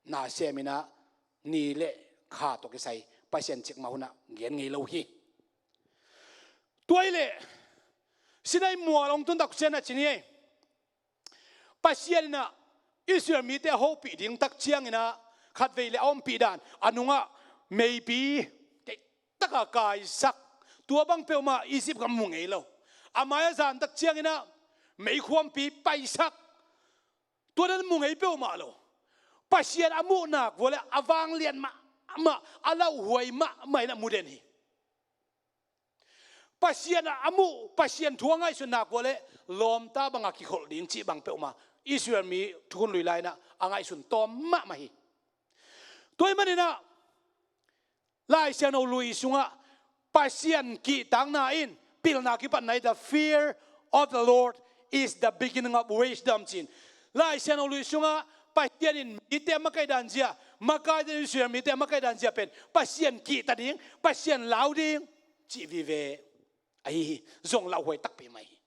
na sem in ah, ni le kha tawh kisai Pasian cikmah hun ah gen ngei lo hi. Tua hi leh Sinai mual hong tun tak ciang a ci ni ei. Pasian in ah Israel mite a hopih ding tak ciang in ah, khatvei le a ompih dan, a nungah meipi deihtak a kaisak, tua bang peuhmah Egypt gam mu ngei lo. A mai a zan tak ciang in ah meikhuampi paisak, tua dan mu ngei peuhmah lo. Pasian a muh nak vua le a vanglian mahmah, a lauhuai mahmah in ah mu den hi. Pasian a muh, Pasian thu a ngaihsun nak vua le lawmta bang a kikholh ding cih bang peuhmah Israel mi thukhun lui lai in ah a ngaihsun tawm mahmah hi. Tua ahih manin ah Lai Siangtho lui sungah Pasian kihtakna in pilna kipatna hi. The fear of the Lord is the beginning of wisdom, ci-in Lai Siangtho lui sungah Pasian in mite a makaih dan zia, makaite in Israel mite a makaih dan zia pen Pasian kihta ding, Pasian lau ding cih vive ahi hi. Zong lauhuai takpi mai hi.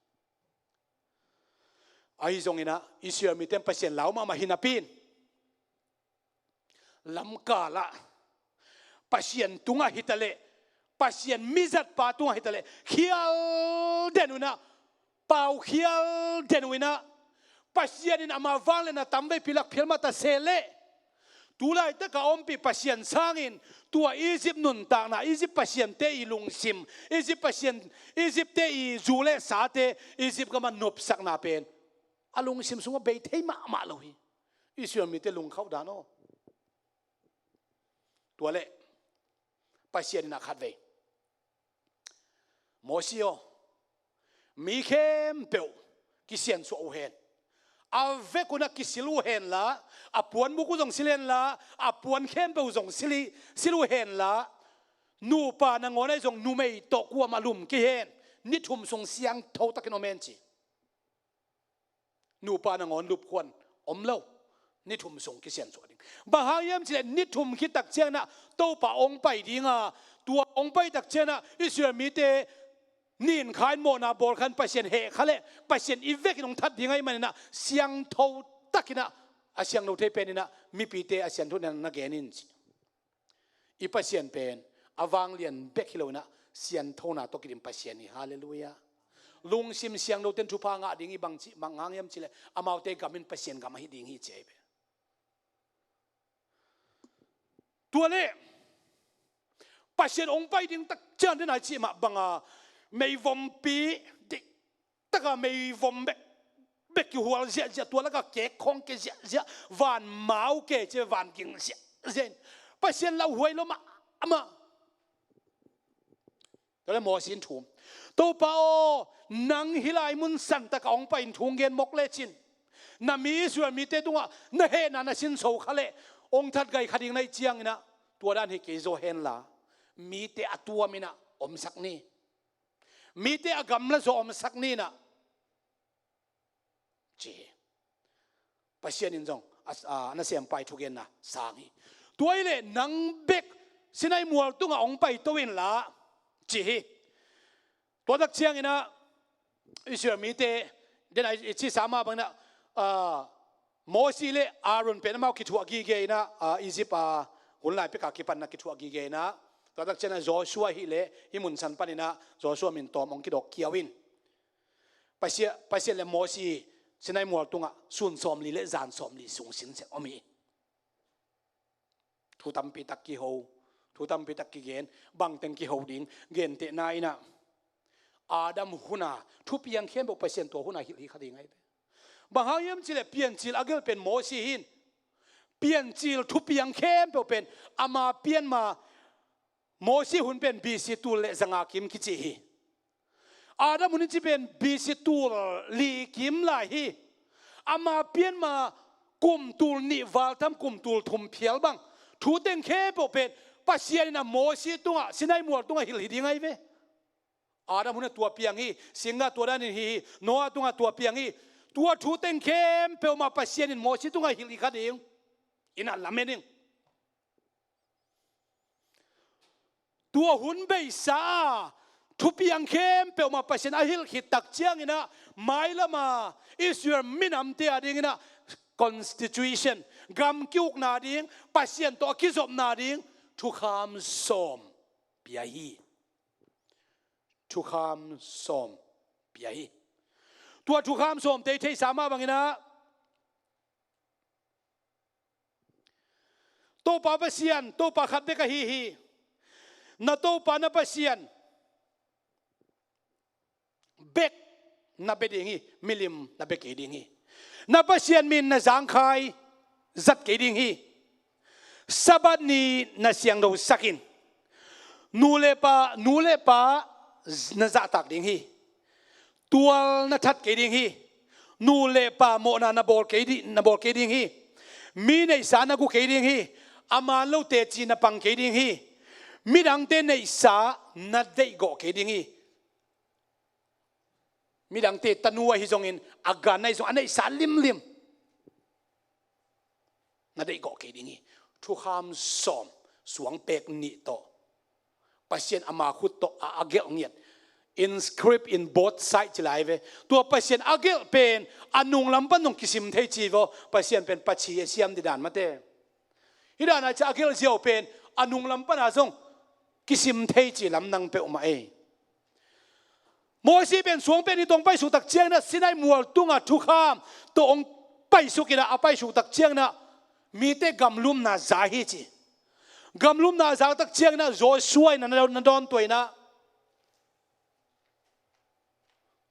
Ahi zongin ah Israel mite in Pasian lau mahmah hi napi in, lamkal ah Pasian tungah hi ta leh, Pasian mizatpa tungah hi ta leh, khial den uh in ah, pau khial den uh in ah, Pasian in ama vanglian a tamveipi lak phial mah ta se leh, tu laitak a ompih Pasian sangin tua Egypt nuntakna, Egypt pasiante i lungsim, Egypt pasian, Egypt-te i zu le sate Egypt gam a nopsakna pen a lungsim sungah bei thei mahmah lo hi. Israel mite lungkhauh dan aw. Tua leh Pasian in ah khatvei, Mosi aw, mi khempeuh kisiansuah uh hen. A vek un ah kisil uh hen la, a puanbuk uh zong sil hen la, a puan khempeuh zong sil hi, sil uh hen la, nupa nangawn ahi zong numei tawh kuamah lum kei hen. Ni thum sung siangtho takin om hen, ci. Nupa nangawn lupkhuan om lo. Ni thum sung kisiansuah ding. Bang hang hiam cih leh ni thum khit tak ciangin ah Topa hong pai ding a, tua hong pai tak ciangin ah Israel mite nin kha in, mawhna bawl kha in, Pasian heh kha leh Pasian i vekin hong that ding ahih manin ah siangtho takin ah, a siangtho thei pen in ah mipite a siangtho na na gen in, ci. I Pasian pen a vanglian bek hi lo in ah sianthona tawh kidim Pasian hi. Halleluiah. Lungsim siangthote in thupha ngah ding hi. Bang cih bang hang hiam cih leh amaute gam in Pasian gam ahi ding hi, ci hi ve. Tua leh Pasian hong pai ding tak ciang den a i cih mah bang a meivompi dik taka meivom bek bek kihual ziahziah, tua laka kek khawng ke ziahziah, van mau ke ci, van ging ziahziah in Pasian lauhuai lo mahmah. Tua leh Mosi in thum, Topa aw, nang hih lai mun san taka hong pai in thu hong gen mawk lecin, na mi Israel mite tungah na hehna na sinso kha leh hong that gai kha ding na hih ciangin ah, tua dan hi kei zaw hen la, mite a tuam in ah omsak ni. Mite a gamla zaw omsak ni in ah, ci hi. Pasian in zong a, a nasempa i thugenna sang hi. Tua hi leh nang bek Sinai mual tungah hong paito in la, ci hi. Tua tak ciangin ah Israel mite den a i cihsa mah bangin ah, ah, Mosi le Aaron pen amau kithuah gige in ah, ah, Egypt a hun lai pek a kipan na kithuah gige in ah, tua tak ciangin ah Joshua hi leh hih mun san panin ah Joshua min tawm hong kidawk kiau in. Pasian, Pasian le Mosi Sinai mual tungah sun sawmli le zan sawmli sung sinsek om hi. Thu tampi tak kiho, Thu tampi tak kigen, bangteng kiho ding, gentehna in ah Adam hun a thupiang khempeuh Pasian tua hun a hilh hi kha ding ahi ve. Bang hang hiam cih leh Piancil a gelh pen Mosi hi in, Piancil thupiang khempeuh pen ama pian ma, Mosi hun pen B C tul le zanga kim kici hi. Adam hun i cih pen B C tul li kim lai hi. Ama pian ma kum tul nih val tham, kum tul thum phial bang thu teng khempeuh pen Pasian in ah Mosi tungah, Sinai mual tungah hilh hi ding ahi ve. Adam hun ah tua piang hi, singgah tua dan in hi hi, Noah tungah tua piang hi. Tua thu teng khempeuh mah Pasian in Mosi tungah hilh hi kha ding in ah lamen ing. Tua hun beisa a thupiang khempeuh mah Pasian a hilh khit tak ciangin ah, mailam a Israel minamte a dingin ah constitution, gam ki-ukna ding, Pasian tawh a kizopna ding thukham sawm pia hi. Thukham sawm pia hi. Tua thukham sawmte i theihsa mah bangin ah, Topa Pasian, Topa khat bek ahi hi. Na Topa na Pasian bek na bia ding hi, milim na bia kei ding hi. Na Pasian min na zangkhai zat kei ding hi. Sabbath ni na siangthosak in. Nu le pa, nu le pa na zahtak ding hi. Tual na that kei ding hi. Nu le pa mawhna na bawl kei di-, na bawl kei ding hi. Mi neihsa na gu kei ding hi. A man lo teci na pang kei ding hi. Midangte neihsa na deihgawh kei ding hi. Midangte tanu ahi zongin, a gan ahi zong, a neihsa limlim na deihgawh kei ding hi. Thukham sawm, suangpek nih tawh, Pasian ama khut tawh a, a gelh ngiat. In script, in both side ci lai ve. Tua Pasian a gelh pen a nunglam pan zong kisim thei ci vaw. Pasian pen pachi a siam didan mate. Hih dan a ciah a gelh ziau pen a nunglam pan a zong kisim thei ci lamdang peuhmah ei. Mosi pen suangpek nih tawh hong paisuk tak ciangin ah Sinai mual tungah thukham tawh hong paisuk in ah, a paisuk tak ciangin ah mite gamlumna za hi ci. Gamlumna za tak ciangin ah Joshua in ah na, na dawntuah in ah,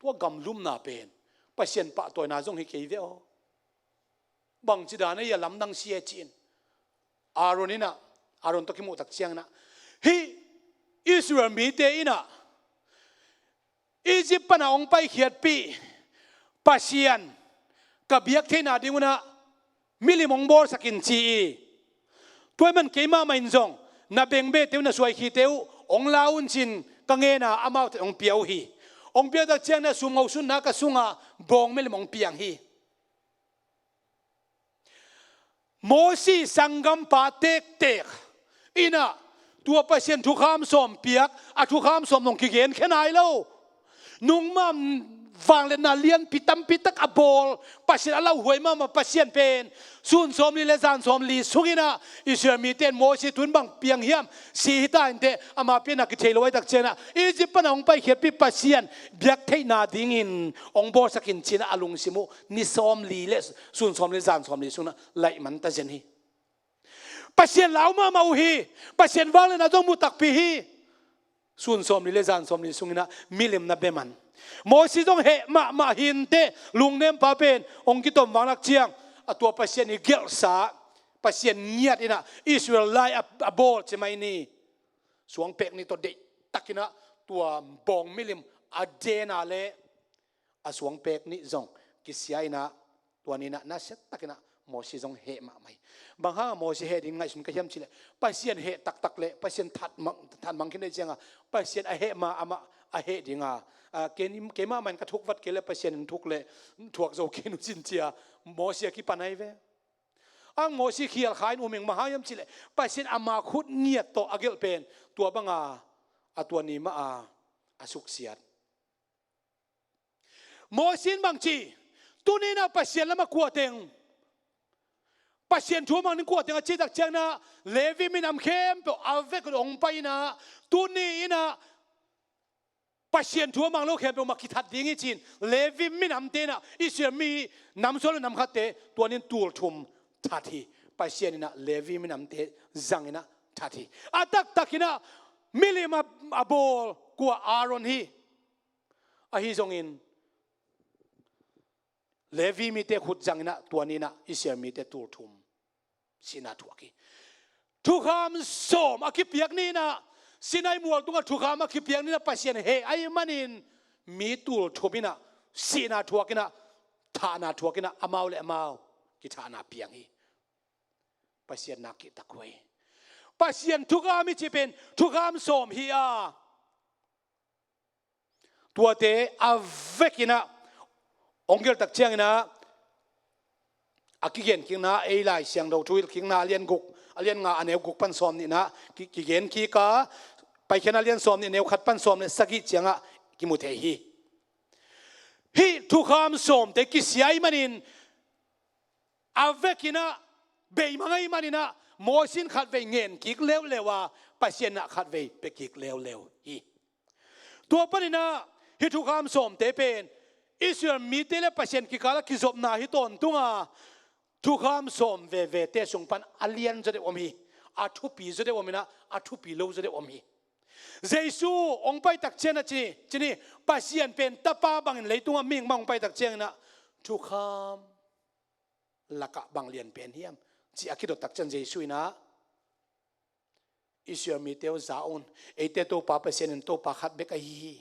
tua gamlumna pen Pasian pahtawina zong hi kei ve aw. Bangci dan a hi a lamdang si e ci-in Aaron in ah, Aaron tawh kimuh tak ciangin ah, hih Israel mite in ah Egypt pan a hong paikhiatpih Pasian ka biak theihna ding un ah milim hong bawlsak in ci hi. Tua ahih man keimah mah in zong na bengbete uh, na suaikhite uh hong la un ci-in ka ngen a, amaute hong pia uh hi. Hong pia tak ciangin ah sumngo sunna ka sungah bawng milim hong piang hi. Mosi sanggampa tektek in ah tua Pasian thukham sawm piak, a thukham sawm zong kigenkhia nai lo. Nungmah vangliatna lianpi tampi tak a bawl, Pasian a lauhuai mahmah Pasian pen sun sawmli le zan sawmli sungin ah Israel mite in Mosi tun bang piang hiam, si hi ta inteh, ama pianna kithei lo ahih tak ciangin ah Egypt pan a hong paikhiatpih Pasian biak theihna dingin hong bawlsak in ci-in ah a lungsim uh ni sawmli le sun sawmli zan sawmli sungin ah laih man ta zen hi. Pasian lau mahmah uh hi. Pasian vangliatna zong mu takpi hi. Sun sawmli le zan sawmli sungin ah milim na bia man. Mosi zong heh mahmah hi inteh, lungnempa pen hong kitom vang lak ciang, a tua Pasian i gelhsa, Pasian ngiat in ah Israel lai a, a bawl ci mai ni. Suangpek nih tawh deihtakin ah tua bawng milim a den a leh a suangpek nih zong kisia in ah, tua ni-in ah nasia takin ah Mosi zong heh mahmah hi. Bang hang a Mosi heh ding ngaihsun ka hiam cih leh, Pasian heh taktak leh Pasian that mang, that mang khin deih ciangin ah Pasian a heh ma amah a heh ding a, a, kei ni, keimah mah in ka thuk vat kei leh Pasian in thuk leh thuak zo kei un cin ci-a Mosi a kipan ahi ve. Ang Mosi khial kha in um ing, bang hang hiam cih leh Pasian ama khut ngiat tawh a gelh pen tua bang a, a tua ni mah a, a suksiat. Mosi in bang ci, tuni-in ah Pasian lam a kua teng, Pasian thu a mang ding kua teng a cih tak ciangin ah Levi minam khempeuh a vek un hong pai in ah, tuni-in ah Pasian thu a mang lo khempeuh mah kithat ding hi ci-in Levi minamte in ah Israel mi nam sawm le nam khatte tua ni-in tul thum that hi. Pasian in ah Levi minamte zang in ah that hi. A taktakinah milim a, a bawl kua? Aaron hi. Ahi zongin Levi mite khut zanginah tua ninah Israel mite tul thum sihna thuak hi. Thukham sawm a kipiak ninah, Sinai mual tungah thukham a kipiak ninah Pasian heh ahih manin mi tul thum inah sihna thuakinah, thahna thuakinah amau le amau kithahna piang hi. Pasian nak kihtak uh hi. Pasian thukham i cih pen thukham sawm hi a, tuate a vekinah hong gelh tak cianginah a kigen kikna, ei Lai Siangtho Thuhilhkikna a lian guk, a lian nga a neu guk pan sawm nihna ki, kigen kik a, Paikhiatna a lian sawm nih neu khat pan sawm le sagih ciangah kimu thei hi. Hih thukham sawmte kisia ahih manin a vekinah beimang ahih maninah Moses in khatvei ngen kik leuleu a, Pasian inah khatvei pia kik leuleu hi. Tua paninah hih thukham sawmte pen Israel mite le Pasian kikalah kizopna hi tawntunga, thukham sawm vevete sung pan a lian zaw deuh om hi. A thupi zaw deuh om inah a thupi lo zaw deuh om hi. Jesu hong pai tak cianah ci, ci ni, Pasian pen Tapa bangin leitungah mihing bang hong pai tak cianginah thukham lakah bang lian pen hiam, ci a kidot tak ciang Jesu inah Israel mite aw za un, eite Topa Pasian in Topa khat bek ahi hi.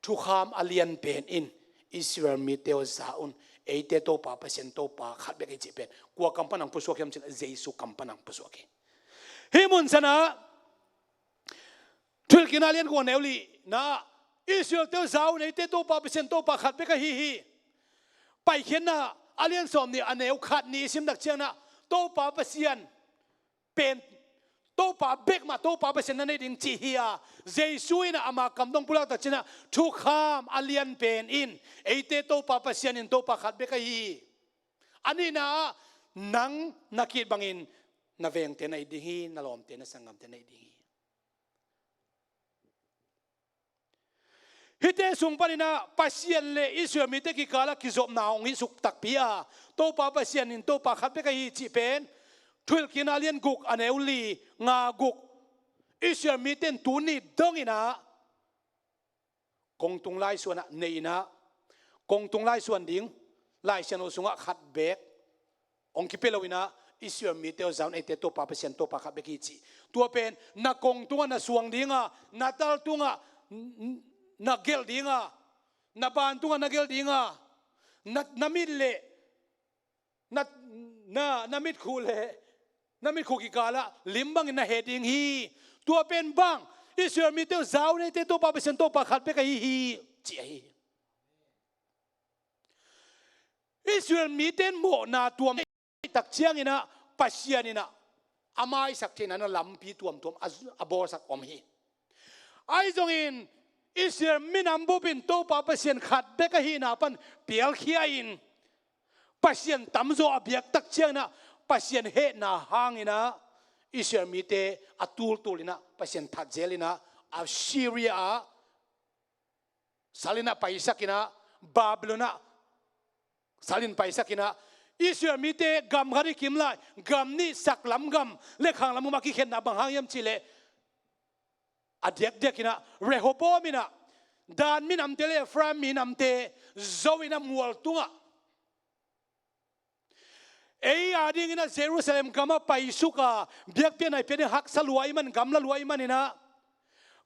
Thukham a lian pen in Israel mite aw za un, eite Topa Pasian Topa khat bek ahi cih pen kua kam pan hong pusuak hiam cih leh Jesu kam pan hong pusuak hi. Hih mun sanah Thuhilhkikna a lian guk a neu lihnah Israelte aw za un, eite Topa Pasian Topa khat bek ahi hi. Paikhiatna a lian sawm nih a neu khat nih i sim tak cianginah Topa Pasian pen Topa bek mah Topa Pasian na nei ding cih hi a, Jesu inah ama kam dong pulak tak cianginah thukham a lian pen in eite Topa Pasian in Topa khat bek ahi hi. A nihna ah nang na ki-it bangin na vengte na it ding hi, na lawmte na sanggamte na it ding hi. Hihte sung paninah Pasian le Israel mite kikalah kizopna hong hih suk takpi a, Topa Pasian in Topa khat bek ahi cih pen Thuhilhkikna a lian guk a neu li, nga guk, Israel mite in tuni donginah kongtung laisuanah nei inah, kongtung laisuan ding Lai Siangtho sungah khat bek hong kipia lo inah Israel mite aw za un, eite Topa Pasian Topa khat bek hi cih. Tua pen na kongtungah na suang dinga, na tal tungah n-, n-, na gelh dinga, na ban tungah na gelh dinga, na, na mit le na, na, na mitkhuh le na mitkhuh kikalah lim bangin na heh ding hi. Tua pen bang, Israel mite aw za un, eite Topa Pasian Topa khat bek ahi hi, ci ahi hi. Israel mite in mawhna tuam tak cianginah Pasian inah a maisak theihna na lampi tuamtuam a, a bawlsak om hi. Ahi zongin Israel minam bup in Topa Pasian khat bek ahihna pan pialkhia in Pasian tamzaw a biak tak cianginah Pasian hehna hanginah Israel mite a tultul inah Pasian that zel inah Assyria ah sal inah paisak inah, Babylon ah sal in paisak inah, Israel mite gam khat i kim lai, gam nih saklam gam le khanglam gam a kikhenna bang hang hiam cih leh a diakdiak inah Rehoboam inah Dan minamte le Ephraim minamte zo inah mual tungah ei a dinginah Jerusalem gamah paisuk a, biakpiakna i pia ding haksa lua ahih man, gamla lua ahih maninah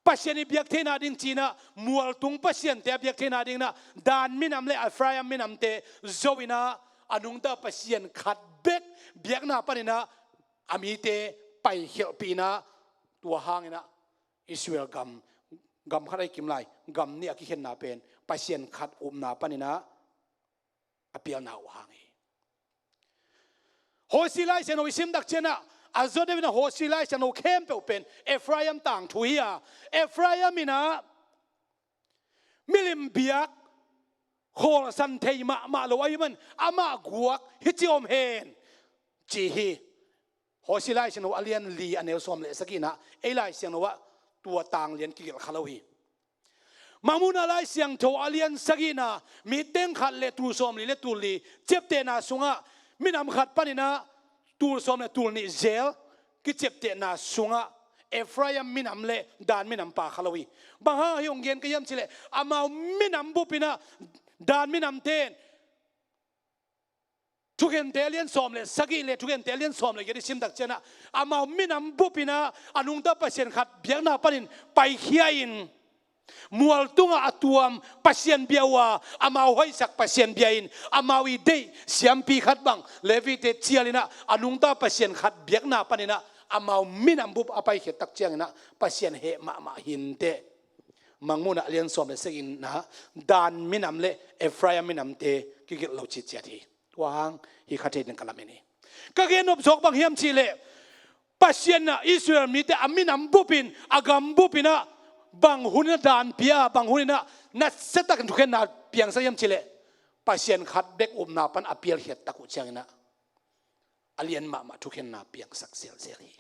Pasian i biak theihna ding ci-inah mualtung pasiante a biak theihna dinginah Dan minam le Ephraim minamte zo inah a nungta Pasian khat bek biakna paninah a mite paikhialhpih inah, tua hanginah Israel gam, gam khat a i kim lai, gam nih a kikhenna pen Pasian khat upna paninah a pialna uh hang hi. Hosea Lai Siangtho i sim tak cianginah a zaw deuh inah Hosea Lai Siangtho khempeuh pen Ephraim tangthu hi a, Ephraim inah milim biak khawlsan thei mahmah lo ahih man amah guak hi ci om hen, ci hi. Hosea Lai Siangtho a lian li a neu sawm le sagih inah ei Lai Siangtho ah tua tang lian kigelh kha lo hi. Mangmuhna Lai Siangtho a lian sagihna, mi teng khat le tul sawmli le tul li ciaptehna sungah minam khat paninah tul sawm le tul nih zel kiciaptehna sungah Ephraim minam le Dan minam pha kha lo hi. Bang hang hih hong gen ka hiam cih leh, amau minam bup in ah Dan minamte in Thukhente a lian sawm le sagih le Thukhente a lian sawm le giat i sim tak ciangin ah, amau minam bup in ah a nungta Pasian khat biakna panin paikhia in, mual tungah a tuam Pasian bia uh a, amau hoihsak Pasian bia in, amau i deih siampi khat bang Levite cial in ah a nungta Pasian khat biakna panin ah amau minam bup a paikhiat tak ciangin ah Pasian heh mahmah hi inteh. Mangmuhna a lian sawm le sagihna Dan minam le Ephraim minamte kigelh lo citciat hi. Tua hang hih kha thei ding ka lamen hi. Ka gen nop zawk bang hiam cih leh, Pasian in ah Israel mite a minam bup in, a gam bup in ah, bang hun in ah dan pia, bang hun in ah nasia takin thukhenna piangsak hiam cih leh, Pasian khat bek upna pan a pialkhiat tak uh ciangin ah a lian mahmah thukhenna piangsak zelzel hi.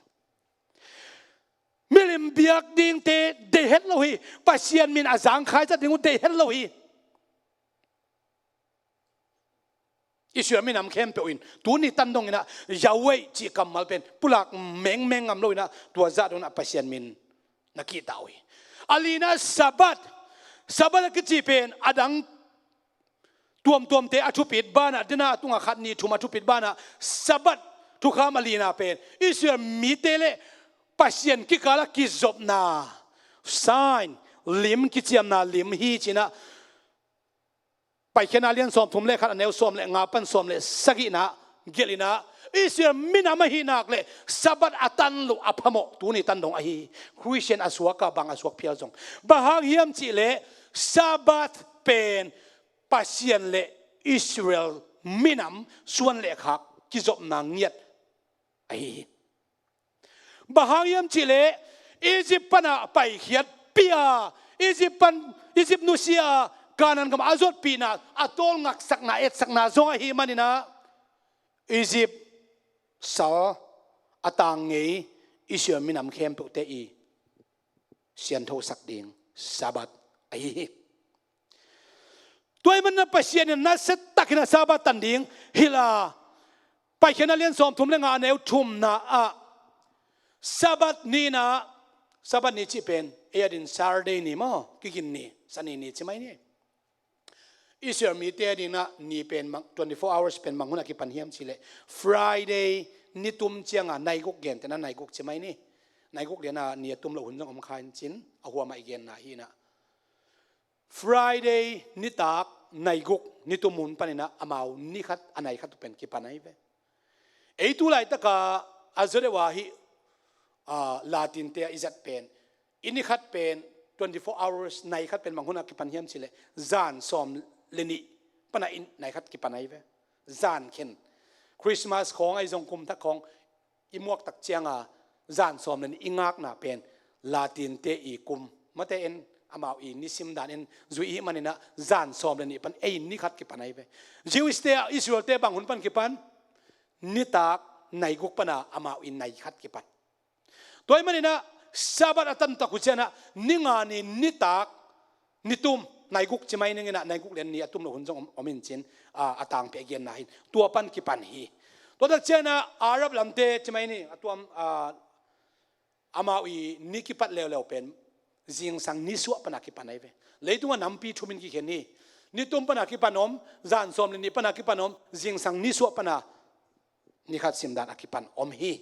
Milim biak dingte deih het lo hi. Pasian min a zangkhai zat ding uh deih het lo hi. Israel minam khempeuh in tuni tan dong in ah Yahweh cih kammal pen pulak mengmeng ngam lo in ah, tua zah dong in ah Pasian min na kihta uh hi. A lina Sabbath, Sabbath a kici pen a dang tuamtuamte a thupit banah, dena tungah khat nih thum a thupit banah Sabbath thukham a lina pen Israel mite le Pasian kikal a kizopna sign, lim, kiciamna lim hi ci-in ah Paikhiatna lian sawmthum le khat a neu sawm le nga pan sawm le sagihna gelh in ah, Israel minam ahih nak leh Sabbath a tan loh a phamawh, tuni tan dong ahi hi. Khristian a suak a bang a suak phial zong, bang hang hiam cih leh Sabbath pen Pasian le Israel minam suan le khak kizopna ngiat ahi hi. Bang hang hiam cih leh Egypt pan a paikhiat pia, Egypt pan, Egypt nusia Kanaan gam a zotpihna a tawlngaksakna, etsakna zong ahih manin ah Egypt sal a tang ngei Israel minam khempeuhte i sianthosak ding Sabbath ahi hi. Tua ahih manin ah Pasian in nasia takin ah Sabbath tan ding hilh a, Paikhiatna lian sawmthum le nga a neu thumna ah Sabbath ni in ah, Sabbath ni cih pen ei adingin Saturday ni maw, kigin ni, Sani ni ci mai ni. Israel mite adingin ah ni pen mang, twenty-four hours pen bang hun a kipan hiam cih leh Friday nitum ciang a nai guk gentehna, nai guk ci mai ni. Nai guk lian a ni a tum loh hun zong om kha in cin, a huam a i genna hi in ah. Friday nitak nai guk nitum hun panin ah amau ni khat, a nai khat uh pen kipan ahi ve. Ei tu laitak a a zot deuh a hih, ah, Latin te a i zat pen, i ni khat pen twenty-four hours, nai khat pen bang hun a kipan hiam cih leh zan sawm le nih pan a i nai khat kipan ahi ve. Zan khen. Christmas khawng ahi zong, kum thak khawng i muak tak ciang a zan sawm le nih i ngakna pen Latin te i kum, mate en, amau i nisim dan en zui i hih manin ah zan sawm le nih pan ei ni khat kipan ahi ve. Jewish te, Israel te bang hun pan kipan? Nitak nai guk pan a amau i nai khat kipan. Tua ahih manin ah Sabbath a tan tak uh ciang ah ni nga ni nitak nitum, nai guk ci mai ning in ah, nai guk lian ni a tum loh hun zong om, om in cin, a, a tangpi a genna hi in, tua pan kipan hi. Tua tak ciang ah Arab lamte ci mai ni, a tuam, a, amau i ni kipat leuleu pen zingsang nisuah pan a kipan ahi ve. Leitung ah nampi thum in kikhen hi. Nitum pan a kipan om, zan sawm le nih pan a kipan om, zingsang nisuah pan a ni khat simdan a kipan om hi.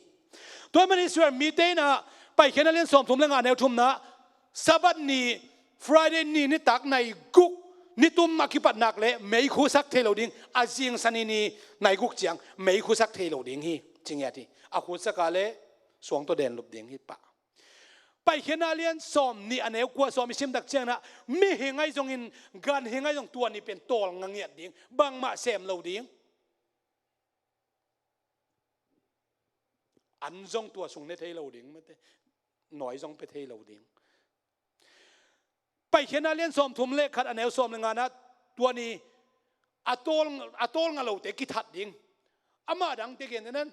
Tua ahih manin Israel mite in ah Paikhiatna lian sawmthum le nga neu thumna, Sabbath ni, Friday ni nitak nai guk nitum a kipat nak leh meikhu sak thei lo ding, a zing Sani ni nai guk ciang meikhu sak thei lo ding hi, ci ngiat hi. A khusak a leh suang tawh den lup ding hi pah. Paikhiatna lian sawm nih a neu kua sawm i sim tak ciang ah, mihing ahi zongin, ganhing ahi zong tua ni pen tawlnga ngiat ding, bangmah sem lo ding. An zong tua sung ne thei lo ding, mate, nawi zong pia thei lo ding. Paikhiatna lian sawmthum le khat a neu sawm le nga na, tua ni a tawl, a tawlnga lote kithat ding. Amah dangte gen nan,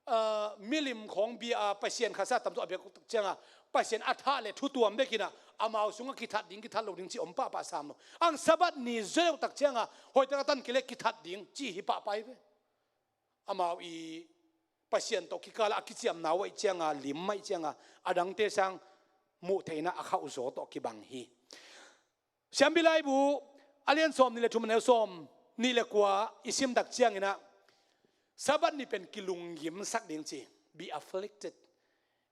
ah, milim khawng bia a Pasian khatsa tam tawh a biak ciang a, Pasian a thah le thu tuam bek in ah, amau sungah kithat ding, kithat lo ding cih om pahpah sam lo. Ang Sabbath ni zeu tak ciang a, hoihtak a tan kei leh kithat ding cih hi pahpah hi ve. Amau i Pasian tawh kikal a kiciamna uh ahih cianga lim ahih cianga a dangte sang muh theihna a khauhzaw tawh kibang hi. Siampi laibu a lian sawm nih le thum a neu sawm nih le kua i sim tak cianginah Sabbath ni pen kilunggimsak ding ci, be afflicted.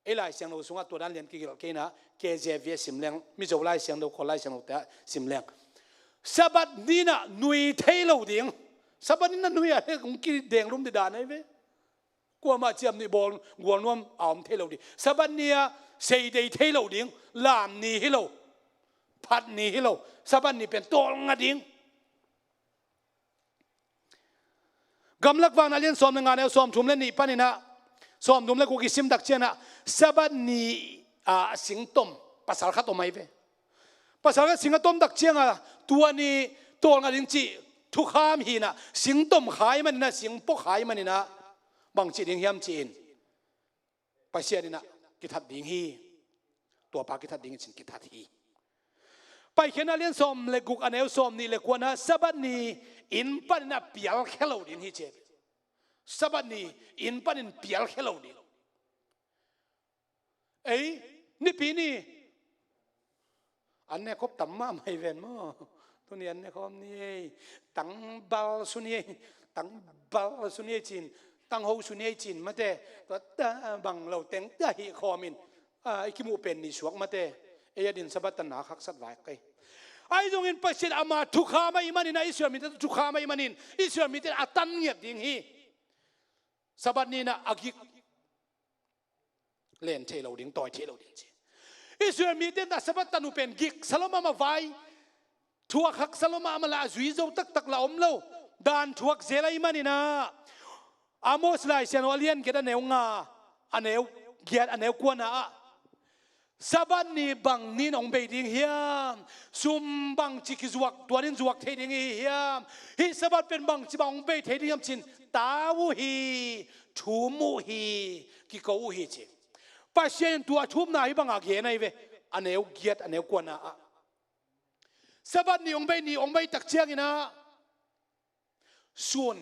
Ei Lai Siangtho sungah tua dan lian kigelh kei inah K J V a sim leng, Mizo Lai Siangtho, Kawl Lai Siangtho te ah sim leng, Sabbath ni inah nui thei lo ding. Sabbath ni inah nui ah le kong kidenglum dih dan ahi ve. Kuamah ciam nih bawl gual nuam a om thei lo ding. Sabbath ni ah seidei thei lo ding. Lam ni hi lo, phat ni hi lo. Sabbath ni pen tawlnga ding. Gamlak Vakna a lian sawm le nga neu sawm thum le nih paninah sawm thum le guk i sim tak cianah Sabbath ni a singtom pasal khat om ahi ve. Pasal khat sing a tom tak cianga tua ni tawlnga ding cih thukham hinah singtom khai maninah singpok khai maninah bang cih ding hiam ci-in Pasian inah kithat ding hi. Tuapa kithat ding hi cin kithat hi. Paikhiatna a lian sawm le guk a neu sawm nih le kuana Sabbath ni inn paninah pialkhia lo ding hi ci. Sabbath ni inn panin pialkhia lo ding. Ei, nipi ni an ne khop tam mahmah hi ven maw? Tuni an ne khawm ni ei, tangbal su ni ei, tangbal su ni ei cin, tangho su ni ei cin mate. Tua ta bang lo teng ta hi khawmin a i kimuh pen ni suak mate. Ei a din Sabbath tan na khaksat vai kei. Ahi zongin Pasian ama thukham ahih maninah Israel mite thukham ahih manin Israel mite a tan ngiat ding hi. Sabbath ni inah a gik len thei lo ding, tawi thei lo ding ci. Israel mite inah Sabbath tan uh pen gik salom ama vai thuak hak salom ama la a zui zo taktak la om lo. Dan thuak zel ahih maninah Amos Lai Siangtho a lian giat a neu nga, a neu giat a neu kuana ah Sabbath ni bang nin hong bei ding hiam? Sum bangci kizuak tuanin zuak thei ding ihi hiam? Hih Sabbath pen bangci bang hong bei thei ding hiam cin tau uh hi, thum uh hi, kiko uh hi ci. Pasian in tua thumna hi banga gen ahi ve. A neu giat a neu kuana ah Sabbath ni hong bei ni hong bei tak cianginah sun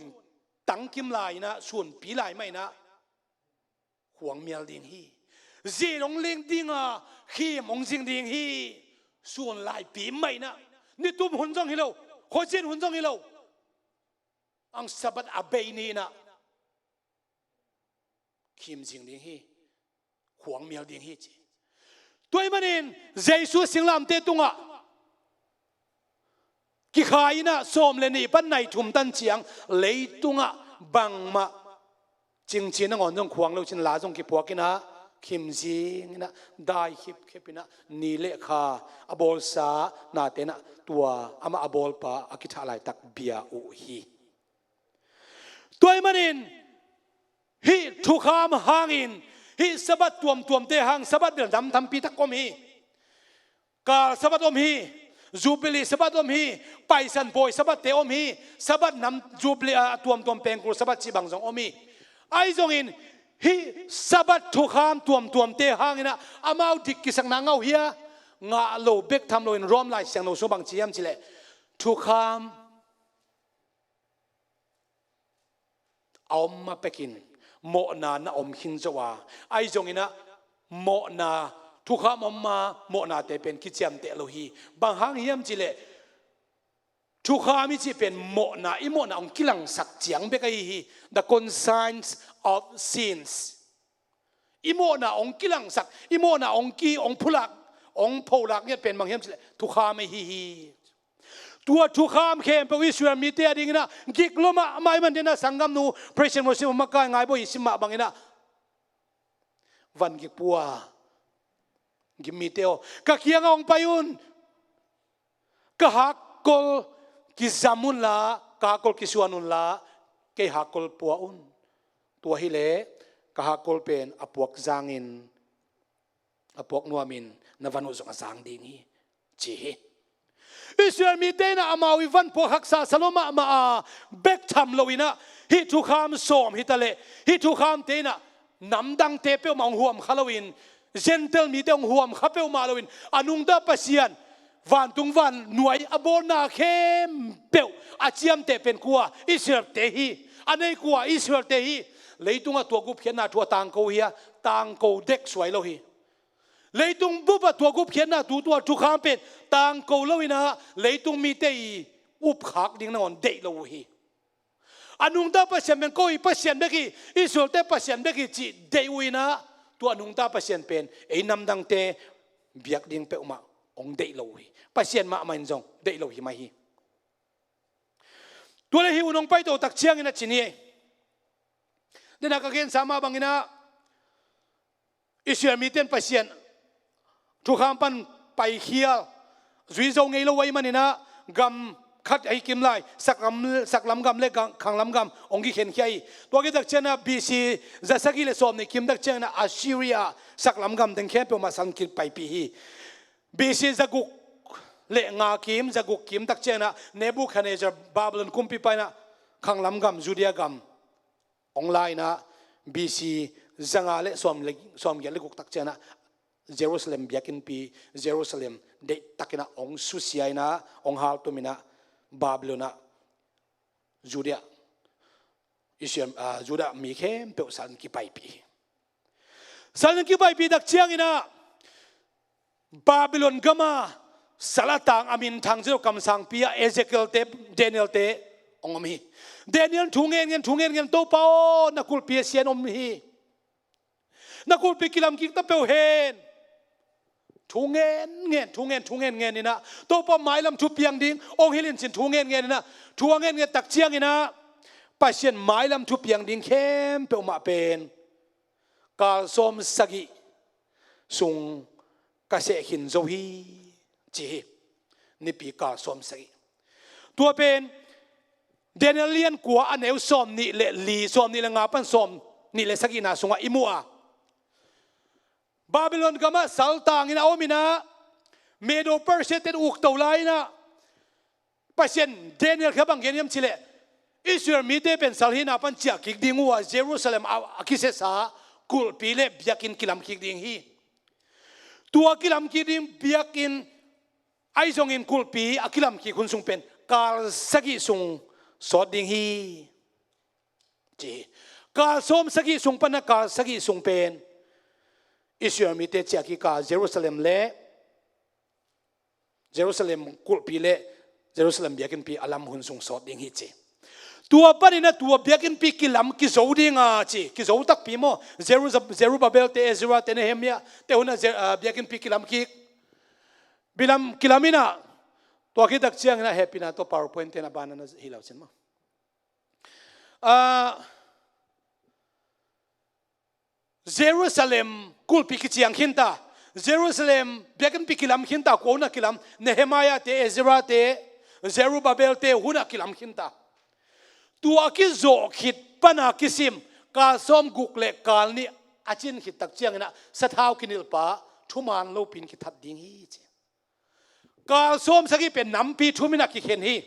tangkim lai inah, sun pi lai mah inah khuang mial ding hi. Zin hong ling dinga khim hong zing ding hi. Sun lai pi mah inah, nitum hun zong hi lo, khuazin hun zong hi lo. Ang Sabbath a bei ni inah khim zing ding hi. Khuang mial ding hi ci. Tua ahih manin Jesu singlamte tungah kikhai inah sawm le nih pan nai thum tan ciang leitungah bangmah cingci nangawn zong khuang lo cin la zong kipuak inah khim zing inah dai khipkhep inah ni le kha a bawlsa nate inah tua amah a bawlpa a kithah laitak bia uh hi. Tua ahih manin hih thukham hangin hih Sabbath tuamtuamte hang Sabbath bel nam tampi tak om hi. Kal Sabbath om hi. Jubilee Sabbath om hi. Paisan pawi Sabbathte om hi. Sabbath nam Jubilee a tuamtuam pengkul Sabbath cih bang zong om hi. Ahi zongin hih Sabbath thukham tuamtuamte hanginah amau dik kisakna ngah uh hia? Ngah lo bek tham loin Rom Lai Siangtho sung bang ci hiam cileh thukham a om ma pekin mawhna na om khin zo a, ahi zonginah mawhna thukham om ma mawhnate pen kiciamteh lo hi. Bang hang hiam cileh thukham i cih pen mawhna, i mawhna hong kilangsak ciang bek ahi hi. The conscience of sins. I mawhna hong kilangsak, i mawhna hong ki, hong phulak, hong pholak ngiat pen bang hiam cileh thukham ahi hi. Tua thukham khempeuh Israel mite a dinginah gik lua mahmah ahih man dinah sanggamnu Praise and Worship makai ngai bo i sim mah banginah van gik pua. Gim mite aw, ka kiangah hong pai un. Ka hakkol kizam unla, ka hakkol kisuan unla, kei hakkol pua un. Tua hileh ka hakkol pen a puak zangin, a puak nuamin na van uh zong a zang ding hi, ci hi. Israel mite inah amau i van puak haksa sa lua mahmah a bek tham loinah hih thukham sawm hitaleh hih thukhamte inah namdangte peuhmah hong huamkha loin, Gentile mite hong huamkha peuhmah loin, a nungta Pasian vantung van nuai a bawlna khempeuh a ciamteh pen kua? Israelte hi. A nei kua? Israelte hi. Leitungah tua gupkhiatna thu a tangko hi a, tangko dek suai lo hi. Leitung bupah tua gupkhiatna thu, tua thukham pen tangko lo in ah leitung mite i upkhak ding nangawn deih lo uh hi. A nungta Pasian pen ko i Pasian bek hi, Israelte Pasian bek hi cih deih uh in ah, tua a nungta Pasian pen ei namdangte biak ding peuhmah hong deih lo uh hi. Pasian mahmah in zong deih lo hi mai hi. Tua le hih hun hong paito tak ciangin a ci ni ei. Dena ka gensa mah bangin ah Israel mite in Pasian thukham pan paikhial zui zo ngei lo ahih manin ah gam khat ahi kim lai, saklam, saklam gam le gam, khanglam gam hong kikhenkhia hi. Tua kitak ciangin ah B C za sagih le sawmnih kim tak ciangin ah Assyria saklam gam teng khempeuh mah salin kipaipih hi. B C za guk le nga kim, za guk kim tak ciangin ah Nebuchadnezzar Babylon kumpipa in ah khanglam gam, Judea gam hong la in ah B C za nga le sawm le, sawmgiat le guk tak ciangin ah Jerusalem biakinnpi, Jerusalem deihtakin ah hong susia in ah, hong haltum in ah Babylon ah Judea, Israel, ah, Judah mi khempeuh salin kipaipih hi. Salin kipaipih tak ciangin ah Babylon gam a sal a tang a minthang zia kamsangpi ah Ezekiel te, Daniel te hong om hi. Daniel thu ngen ngen, thu ngen ngen, Topa aw, na kulhpi a sia in om hi. Na kulhpi kilamkik ta peuh hen. Thu ngen ngen, thu ngen, thu ngen ngen in ah Topa mailam thupiang ding hong hilh in cin thu ngen ngen in ah, thu a ngen ngen tak ciangin ah Pasian mailam thupiang ding khempeuh mah pen kal sawm sagih sung ka seh khin zo hi, ci hi. Nipi kal sawm sagih. Tua pen Daniel lian kua a neu sawmnih le li, sawmnih le nga pan sawmnih le sagihna sungah i mu a, Babylon gam ah saltangin a om in ah Medo Persia ten ukto lai in ah Pasian Daniel khia bang gen hiam cih leh Israel mite pen sal hihna pan ciah kik ding uh a, Jerusalem a, a kisiasa kulhpi le biakinn kilam kik ding hi. Tua kilam kik ding biakinn ahi zongin kulhpi a kilam kik hun sung pen kal sagih sung sawt ding hi, ci hi. Kal sawm sagih sung pan a kal sagih sung pen Israel mite ciah kik a, Jerusalem le Jerusalem kulhpi le Jerusalem biakinnpi a lam hun sung sawt ding hi, ci. Tua panin a tua biakinnpi kilam kizo ding a, ci. Kizo takpi maw? Jerusa-, Zerubbabel te, Ezra te, Nehemiah te hun a Ze-, ah, biakinnpi kilam kik. Bilam kilam in ah, tua khit tak ciangin ah hehpihna tawh PowerPoint te na ban na hi lo cin maw? Ah, Jerusalem kulhpi kiciang khinta, Jerusalem biakinnpi kilam khinta, kua hun a kilam? Nehemiah te, Ezra te, Zerubbabel te hun a kilam khinta. Tua a kizawh khit pan a kisim kal sawm guk le kal nih a cin khit tak ciangin ah sathau kinilhpa thuman lopi in kithat ding hi, ci. Kal sawm sagih pen nampi thum in a kikhen hi.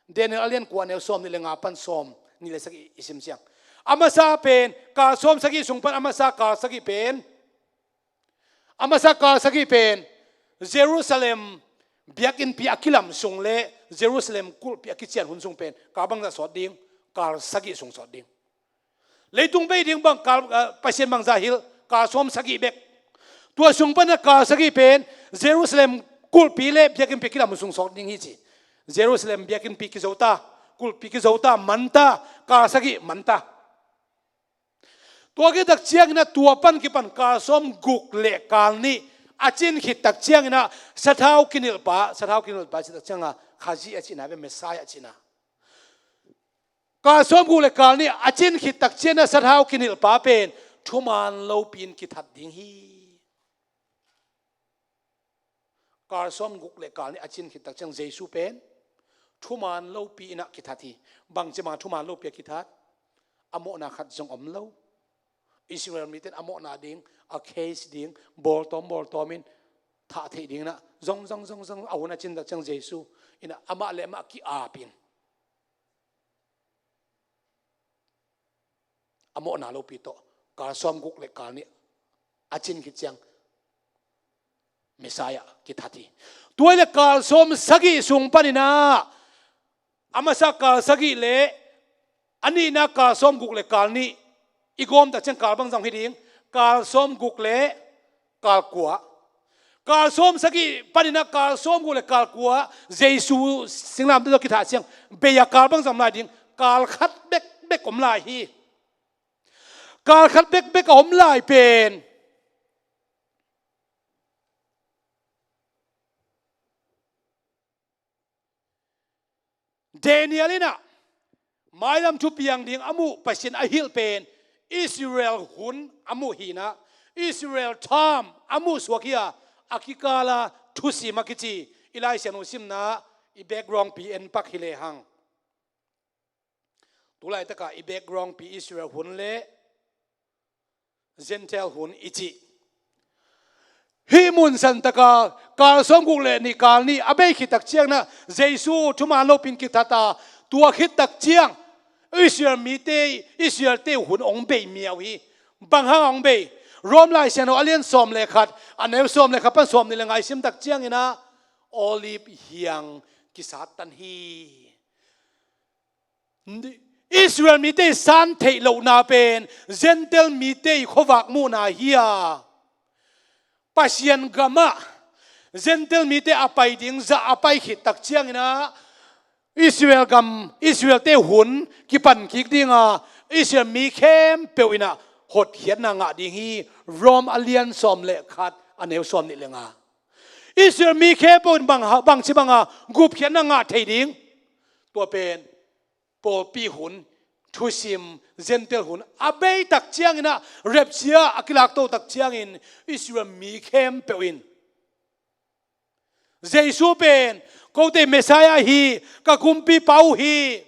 Daniel a lian kua neu sawmnih le nga pan sawmnih le sagih i sim ciang. A masa pen, kal sawm sagih sung pan a masa kal sagih pen, a masa kal sagih pen Jerusalem biakinnpi a kilam sung le Jerusalem kulhpi a kician hun sung pen kal bangzah sawt ding? Kal sagih sung sawt ding. Leitung bei ding bang kal, ah, Pasian bangzah hilh? Kal sawm sagih bek. Tua sung pan a kal sagih pen Jerusalem kulhpi le biakinnpi kilam sung sawt ding hi, ci. Jerusalem biakinnpi kizo ta, kulhpi kizo ta, man ta, kal sagih man ta. Tua khit tak ciangin ah tua pan kipan kal sawm guk le kal nih a cin khit tak ciangin ah sathau kinilhpa, sathau kinilhpa cih tak ciangin ah Khazih a cihna ve, Messiah a cihna. Kal sawm guk le kal nih a cin khit tak ciangin ah sathau kinilhpa pen thuman lopi in kithat ding hi. Kal sawm guk le kal nih a cin khit tak ciang Jesu pen thuman lopi in ah kithat hi. Bangci bang a thuman lopi a kithat? A mawhna khat zong om lo. Israel mite in a mawhna ding, a case ding, bawltawm bawltawm in thah theih ding in ah zong zong zong zong a hun a cin tak ciang Jesu in ah amah le amah ki-ap in a mawhna lopi tawh kal sawm guk le kal nih a cin khit ciang Messiah kithat hi. Tua hi le kal sawm sagih sung panin ah a masa kal sagih le a nihna kal sawm guk le kal nih i gawm tak ciang kal bangzah om hi ding? Kal sawmguk le kal kua. Kal sawmsagih panin ah kal sawmguk le kal kua Jesu singlamteh tawh kithah ciang bei-a kal bangzah om lai ding? Kal khat bekbek om lai hi. Kal khat bekbek a om lai pen Daniel in ah mailam thupiang ding a muh, Pasian a hilh pen Israel hun a muh hi-in ah, Israel tham a muhsuak hi a, a kikal a thusim a kici i Lai Siangtho simna i background pi en pak hi lehang. Tulaitak a i background pi Israel hun le Gentile hun i cih. Hih mun san tak a kal sawmguk le nih kal nih a bei khit tak ciangin ah Jesu thuman lopi-in kithat a, tua khit tak ciang Israel mite, Israel-te hun hong bei miau hi. Bang hang hong bei? Rom Lai Siangtho a lian sawm le khat, a neu sawm le khat pan sawmnih le nga i sim tak ciangin ah Olive hiang kisattan hi. Israel mite san theih lohna pen Gentile mite khuavak muhna hi a, Pasian gamah Gentile mite a pai ding zah a pai khit tak ciangin ah Israel gam, Israel-te hun kipan kik ding a, Israel mi khempeuh in ah hotkhiatna ngah ding hi. Rom a lian sawm le khat, a neu sawmnih le nga. Israel mi khempeuh in bang, bangci banga gupkhiatna ngah thei ding? Tua pen pawlpi hun, thusim, Gentile hun a bei tak ciangin ah, rapture a kilakto tak ciangin Israel mi khempeuh in Jesu pen kote Messiah hi, ka Kumpipa uh hi,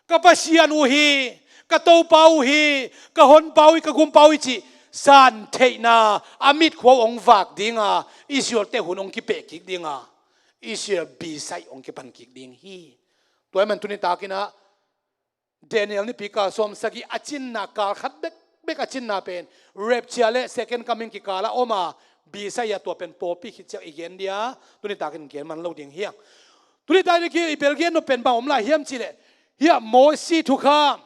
ka Pasian uh hi, ka Topa uh hi, ka Honpa uh hi, ka Gumpa uh hi cih san theihna a mitkhua uh hong vak ding a, Israel-te hun hong kipeh kik ding a, Israel bisai hong kipan kik ding hi. Tua ahih man tuni takin ah Daniel nipi kal sawmsagih a cinna, kal khat bekbek a cinna pen rapture le second coming kikal a om a, bisai a, tua pen pawlpi khit ciang i gen dia, tuni takin gen man lo ding hi hang. Tuni takin i bel gen nop pen bang om lai hiam cih leh, hiah Mosi thukham,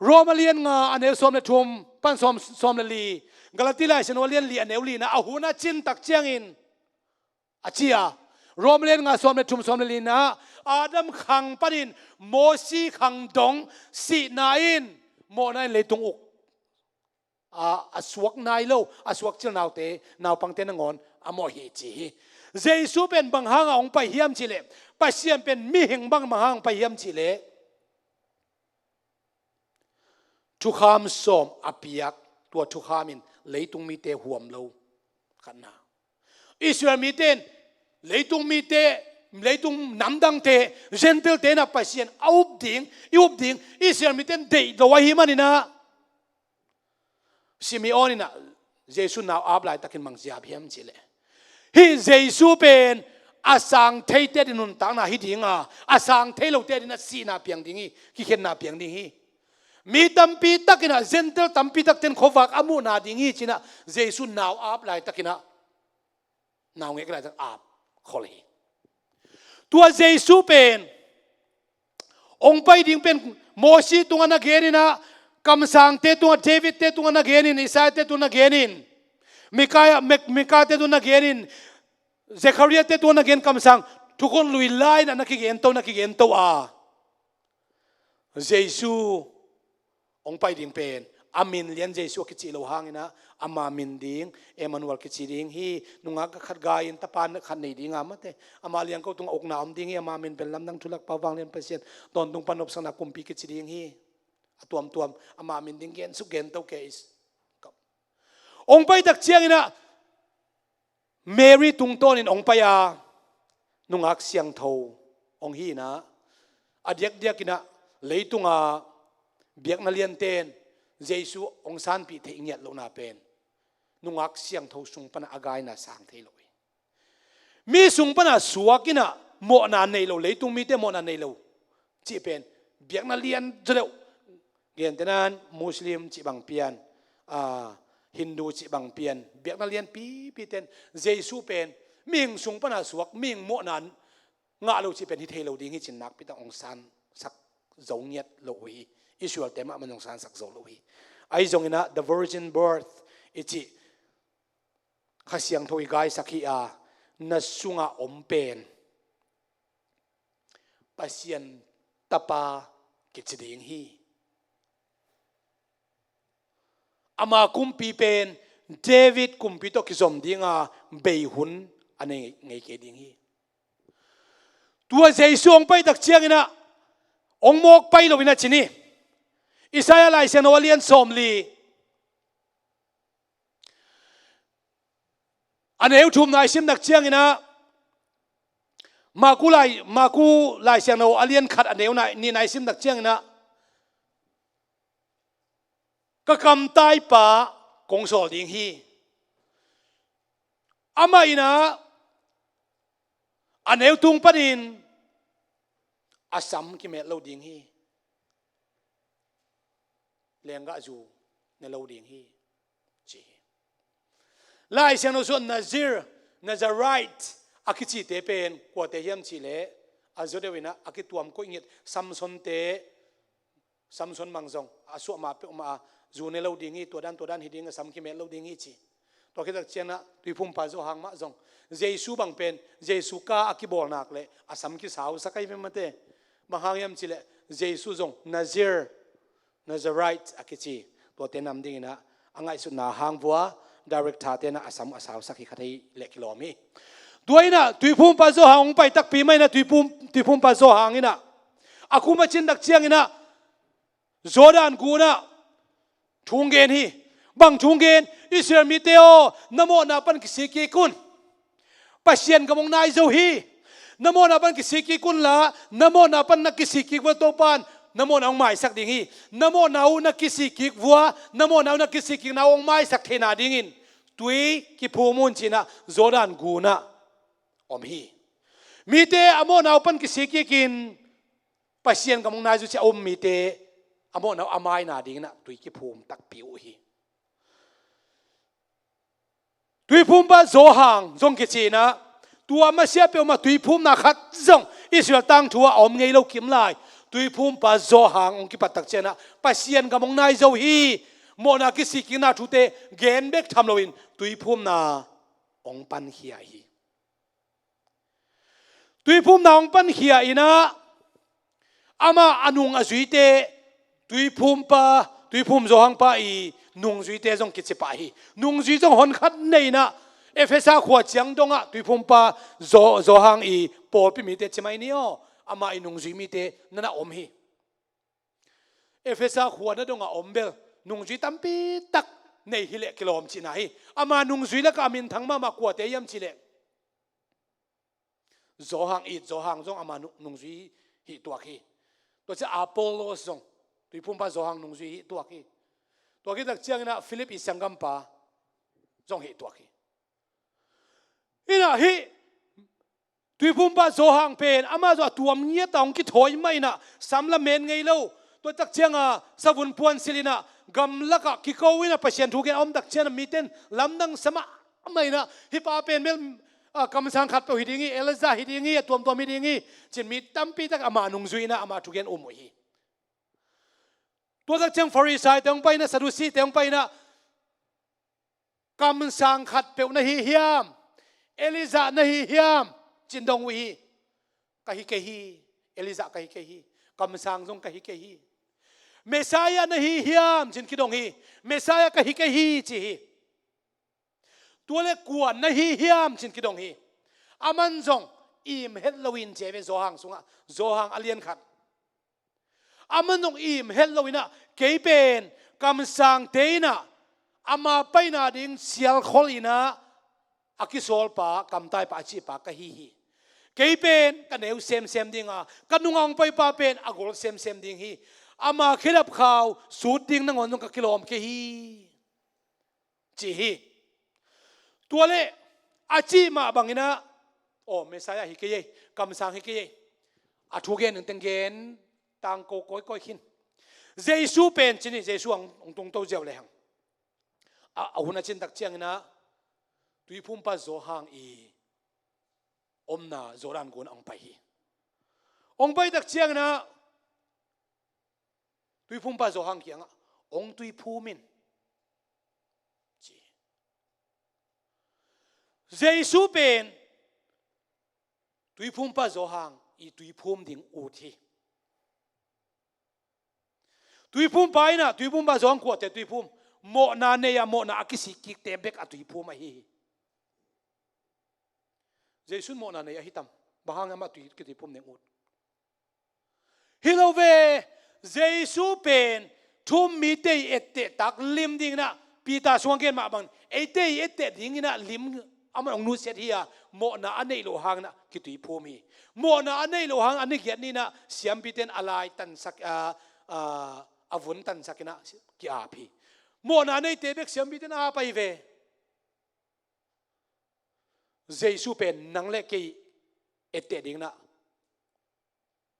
Rom a lian nga a neu sawm le thum pan sawm, sawm le li, Galati Lai Siangtho a lian li a neu li-na, a hun a cin tak ciangin a ci a, Rom a lian nga sawm le thum, sawm le li-na, Adam khang panin Mosi khang dong sihna in, mawhna in leitung uk a, a suak nai lo, a suak cil naute, naupangte nangawn a mawh hi ci hi. Jesu pen bang hanga hong pai hiam cih leh, Pasian pen mihing bang, bang hanga hong pai hiam cih leh, thukham sawm a piak, tua thukham in leitung mite huam lo. Khatna. Israel mite in leitung mite, leitung namdangte, Gentile-te in ah Pasian a up ding, i up ding, Israel mite in deih lo ahih manin ah, Simeon in ah Jesu nau ap laitakin bang ci ap hiam cih leh, hih Jesu pen a sang theite ading nuntakna hi ding a, a sang thei lote ading ah sihna piang ding hi, kikhenna piang ding hi. Mi tampi tak in ah, Gentile tampi takte in khuavak a muhna ding hi ci-in ah Jesu nau ap laitakin ah, naungek laitak ap khol hi. Tua Jesu pen hong pai ding pen Mosi tungah na gen in ah, kamsangte tungah, David-te tungah na gen in, Isaiah-te tungah na gen in, Mika, Mik-, Mikate tungah na gen in, Zekhariah-te tungah na gen, kamsang thukhun lui lai-in ah na kigento, na kigento a, Jesu hong pai ding pen a min lian Jesu a kici lo hangin ah, ama min ding Emmanuel kici ding hi. Nungak khat gai-in tapa khat nei ding a, mate, ama liangko tungah ukna om ding hi. Ama min pen Lamdang, Thulakpa, Vanglian Pasian, Tawntung Pan, Nopsakna Kumpi kici ding hi. A tuamtuam ama min ding gensuk gento kei. Hong pai tak ciangin ah Mary tungtawnin hong pai a, nungak siangtho hong hi in ah, a diakdiakin ah leitung a biakna liante in Jesu hong sanpih theih ngiat lohna pen nungak siangtho sung pan a a gaina sang thei lo hi. Mi sung pan a suak in ah mawhna nei lo, leitung mite mawhna nei lo cih pen biakna lian zaw deuh, gentehna-in Muslim cih bang pian, a, Hindu cih bang pian, biakna lianpipite in Jesu pen mihing sung pan a suak, mihing mawhna ngah lo cih pen hi thei lo ding hi ci-in nakpi tak hong sansak zo ngiat lo uh hi. Israelte mahmah zong sansak zo lo uh hi. Ahi zongin ah the virgin birth i cih Kha Siangtho i gaisak hi a, na sungah om pen Pasian Tapa kici ding hi. Ama kumpi pen David kumpi tawh kizom dinga bei hun a nei ngei kei ding hi. Tua Jesu hong pai tak ciangin ah hong mawk pai lo in ah ci ni. Isaiah Lai Siangtho a lian sawmli, a neu thumna i sim tak ciangin ah, Maku Lai, Maku Lai Siangtho a lian khat a neu na, nihna i sim tak ciangin ah, ka kamtaipa kong sawl ding hi. Amah in ah a neu tung panin a sam kimet lo ding hi. Lenggahzu ne lo ding hi, ci hi. Lai Siangtho sungah Nazir, Nazarite a kicite pen kuate hiam cih leh, a zaw deuh in ah a kituam koih ngiat Samson te, Samson bang zong a suahmah peuhmah a, zu ne lo ding hi, tua dan tua dan hi ding, a sam kimet lo ding hi, ci. Tua khit tak ciangin ah Tuiphumpa Johan mah zong Jesu bang pen, Jesu ka a kibawl nak leh a sam kisausak ahi ve mate. Bang hang hiam cih leh Jesu zong Nazir, Nazarite a kici, tuate nam dingin ah a ngaihsutna hang vua, director te in ah a sam a sausak hi kha thei leh kilawm hi. Tua in ah Tuiphumpa Johan hong pai takpi mah in ah Tuiphum, Tuiphumpa Johan in ah a khum a cin tak ciangin ah Jordan gun ah thu hong gen hi. Bang thu hong gen? Israel mite aw, na mawhna pan kisik kik un. Pasian gam hong nai zo hi. Na mawhna pan kisik kik un la, na mawhna pan na kisik kik vua Topa'n na mawhna hong maisak ding hi. Na mawhna uh na kisik kik vua, na mawhna uh na kisik kikna uh hong maisak theihna dingin tui kiphum un, ci-in ah Jordan gun ah om hi. Mite a mawhna uh pan kisik kikin Pasian gam hong nai zo ci-a om mite a mawhna uh a maina dingin ah tui kiphum takpi uh hi. Tuiphumpa Johan zong kici-in ah, tua masiah peuhmah tuiphumna khat zong Israel tangthu ah a om ngei lo kim lai. Tuiphumpa Johan hong kipat tak ciangin ah Pasian gam hong nai zo hi. Mawhna kisik kikna thute gen bek tham loin tuiphumna hong pankhia hi. Tuiphumna hong pankhia in ah, amah a nung a zuite, tuiphumpa, tuiphum Johan pa i nungzuite zong kici pah hi. Nungzui zong hon khat nei in ah, Efesa khua ciang dongah tuiphumpa Jo-, Johan i pawlpi mite ci mai ni aw. Amah i nungzui mite na na om hi. Efesa khua na dongah om bel nungzui tampi tak nei hi leh kilawm cihna hi. Ama nungzui lakah a minthang mahmah kuate hiam cih leh, Johan, it Johan zong ama nu-, nungzui hih tuak hi. Tua ciang Apollos zong, tuiphumpa Johan nungzui hih tuak hi. Tua khit tak ciangin ah Philip i sanggampa zong hih tuak hi. In ah hih tuiphumpa Johan pen amah zong a tuam ngiat a hong kithawi mah in ah, sam la men ngei lo. Tua tak ciang a savun puan silh in ah, gamlak ah kiko in ah Pasian thu gen a om tak ciang a, mite in lamdang sa mahmah in ah, hih pa pen bel, a, kamsang khat peuh hi ding hi, Elijah hi ding hi, a tuamtuam hi ding hi, ci-in mi tampi tak amah nungzui in ah amah thugen um uh hi. Tua tak ciang Farisai te hong pai in ah, Sadusi te hong pai in ah, kamsang khat peuh na hi hiam? Elijah na hi hiam? Ci-in dong uh hi. Ka hi kei hi. Elijah ka hi kei hi. Kamsang zong ka hi kei hi. Messiah na hi hiam? Ci-in kidong hi. Messiah ka hi kei hi, ci hi. Tua leh kua na hi hiam? Ci-in kidong hi. Aman zong im het loin, ci ve, Johan sungah, Johan a lian khat. Aman zong im het lo in ah, kei pen kamsangte in ah ama paina ding sialkhol in ah a kisawlpa, kamtaipa a cihpa ka hi hi. Kei pen ka neu semsem ding a, ka nungah hong paipa pen a gol semsem ding hi. Ama khedap khau sut ding nangawn zong ka kilawm kei hi, ci hi. Tua leh a cih mah bangin ah, aw, Messiah hi kei ei, kamsang hi kei ei, a thugen ningteng gen tangko kawikawi khin. Jesu pen ci ni, Jesu hong, hong tungto ziau lehang, a, a hun a cin tak ciangin ah tuiphumpa Johan i omna Jordan gun ah hong pai hi. Hong pai tak ciangin ah Tuiphumpa Johan kiangah, "Hong tuiphum in," ci. Jesu pen Tuiphumpa Johan i tuiphum ding ut hi. Tuiphumpa in ah, Tuiphumpa Johan kuate tuiphum, mawhna nei-a mawhna a kisik kikte bek a tuiphum ahi hi. Jesu in mawhna nei ahi tam? Bang hang amah tui, kituiphum ding ut? Hi lo ve. Jesu pen thu-um mite i etteh tak lim dingin ah, Peter sungah gen mah bangin, eite i etteh dingin ah lim amah hong nusiat hi a, mawhna a neih loh hangin ah kituiphum hi. Mawhna a neih loh hangin a ni giat ni-in ah siampite in a lai tansak, a, a, a vun tansak in ah ki-ap hi. Mawhna a neite bek siampite in a ap ahi ve. Jesu pen nang le kei etteh dingin ah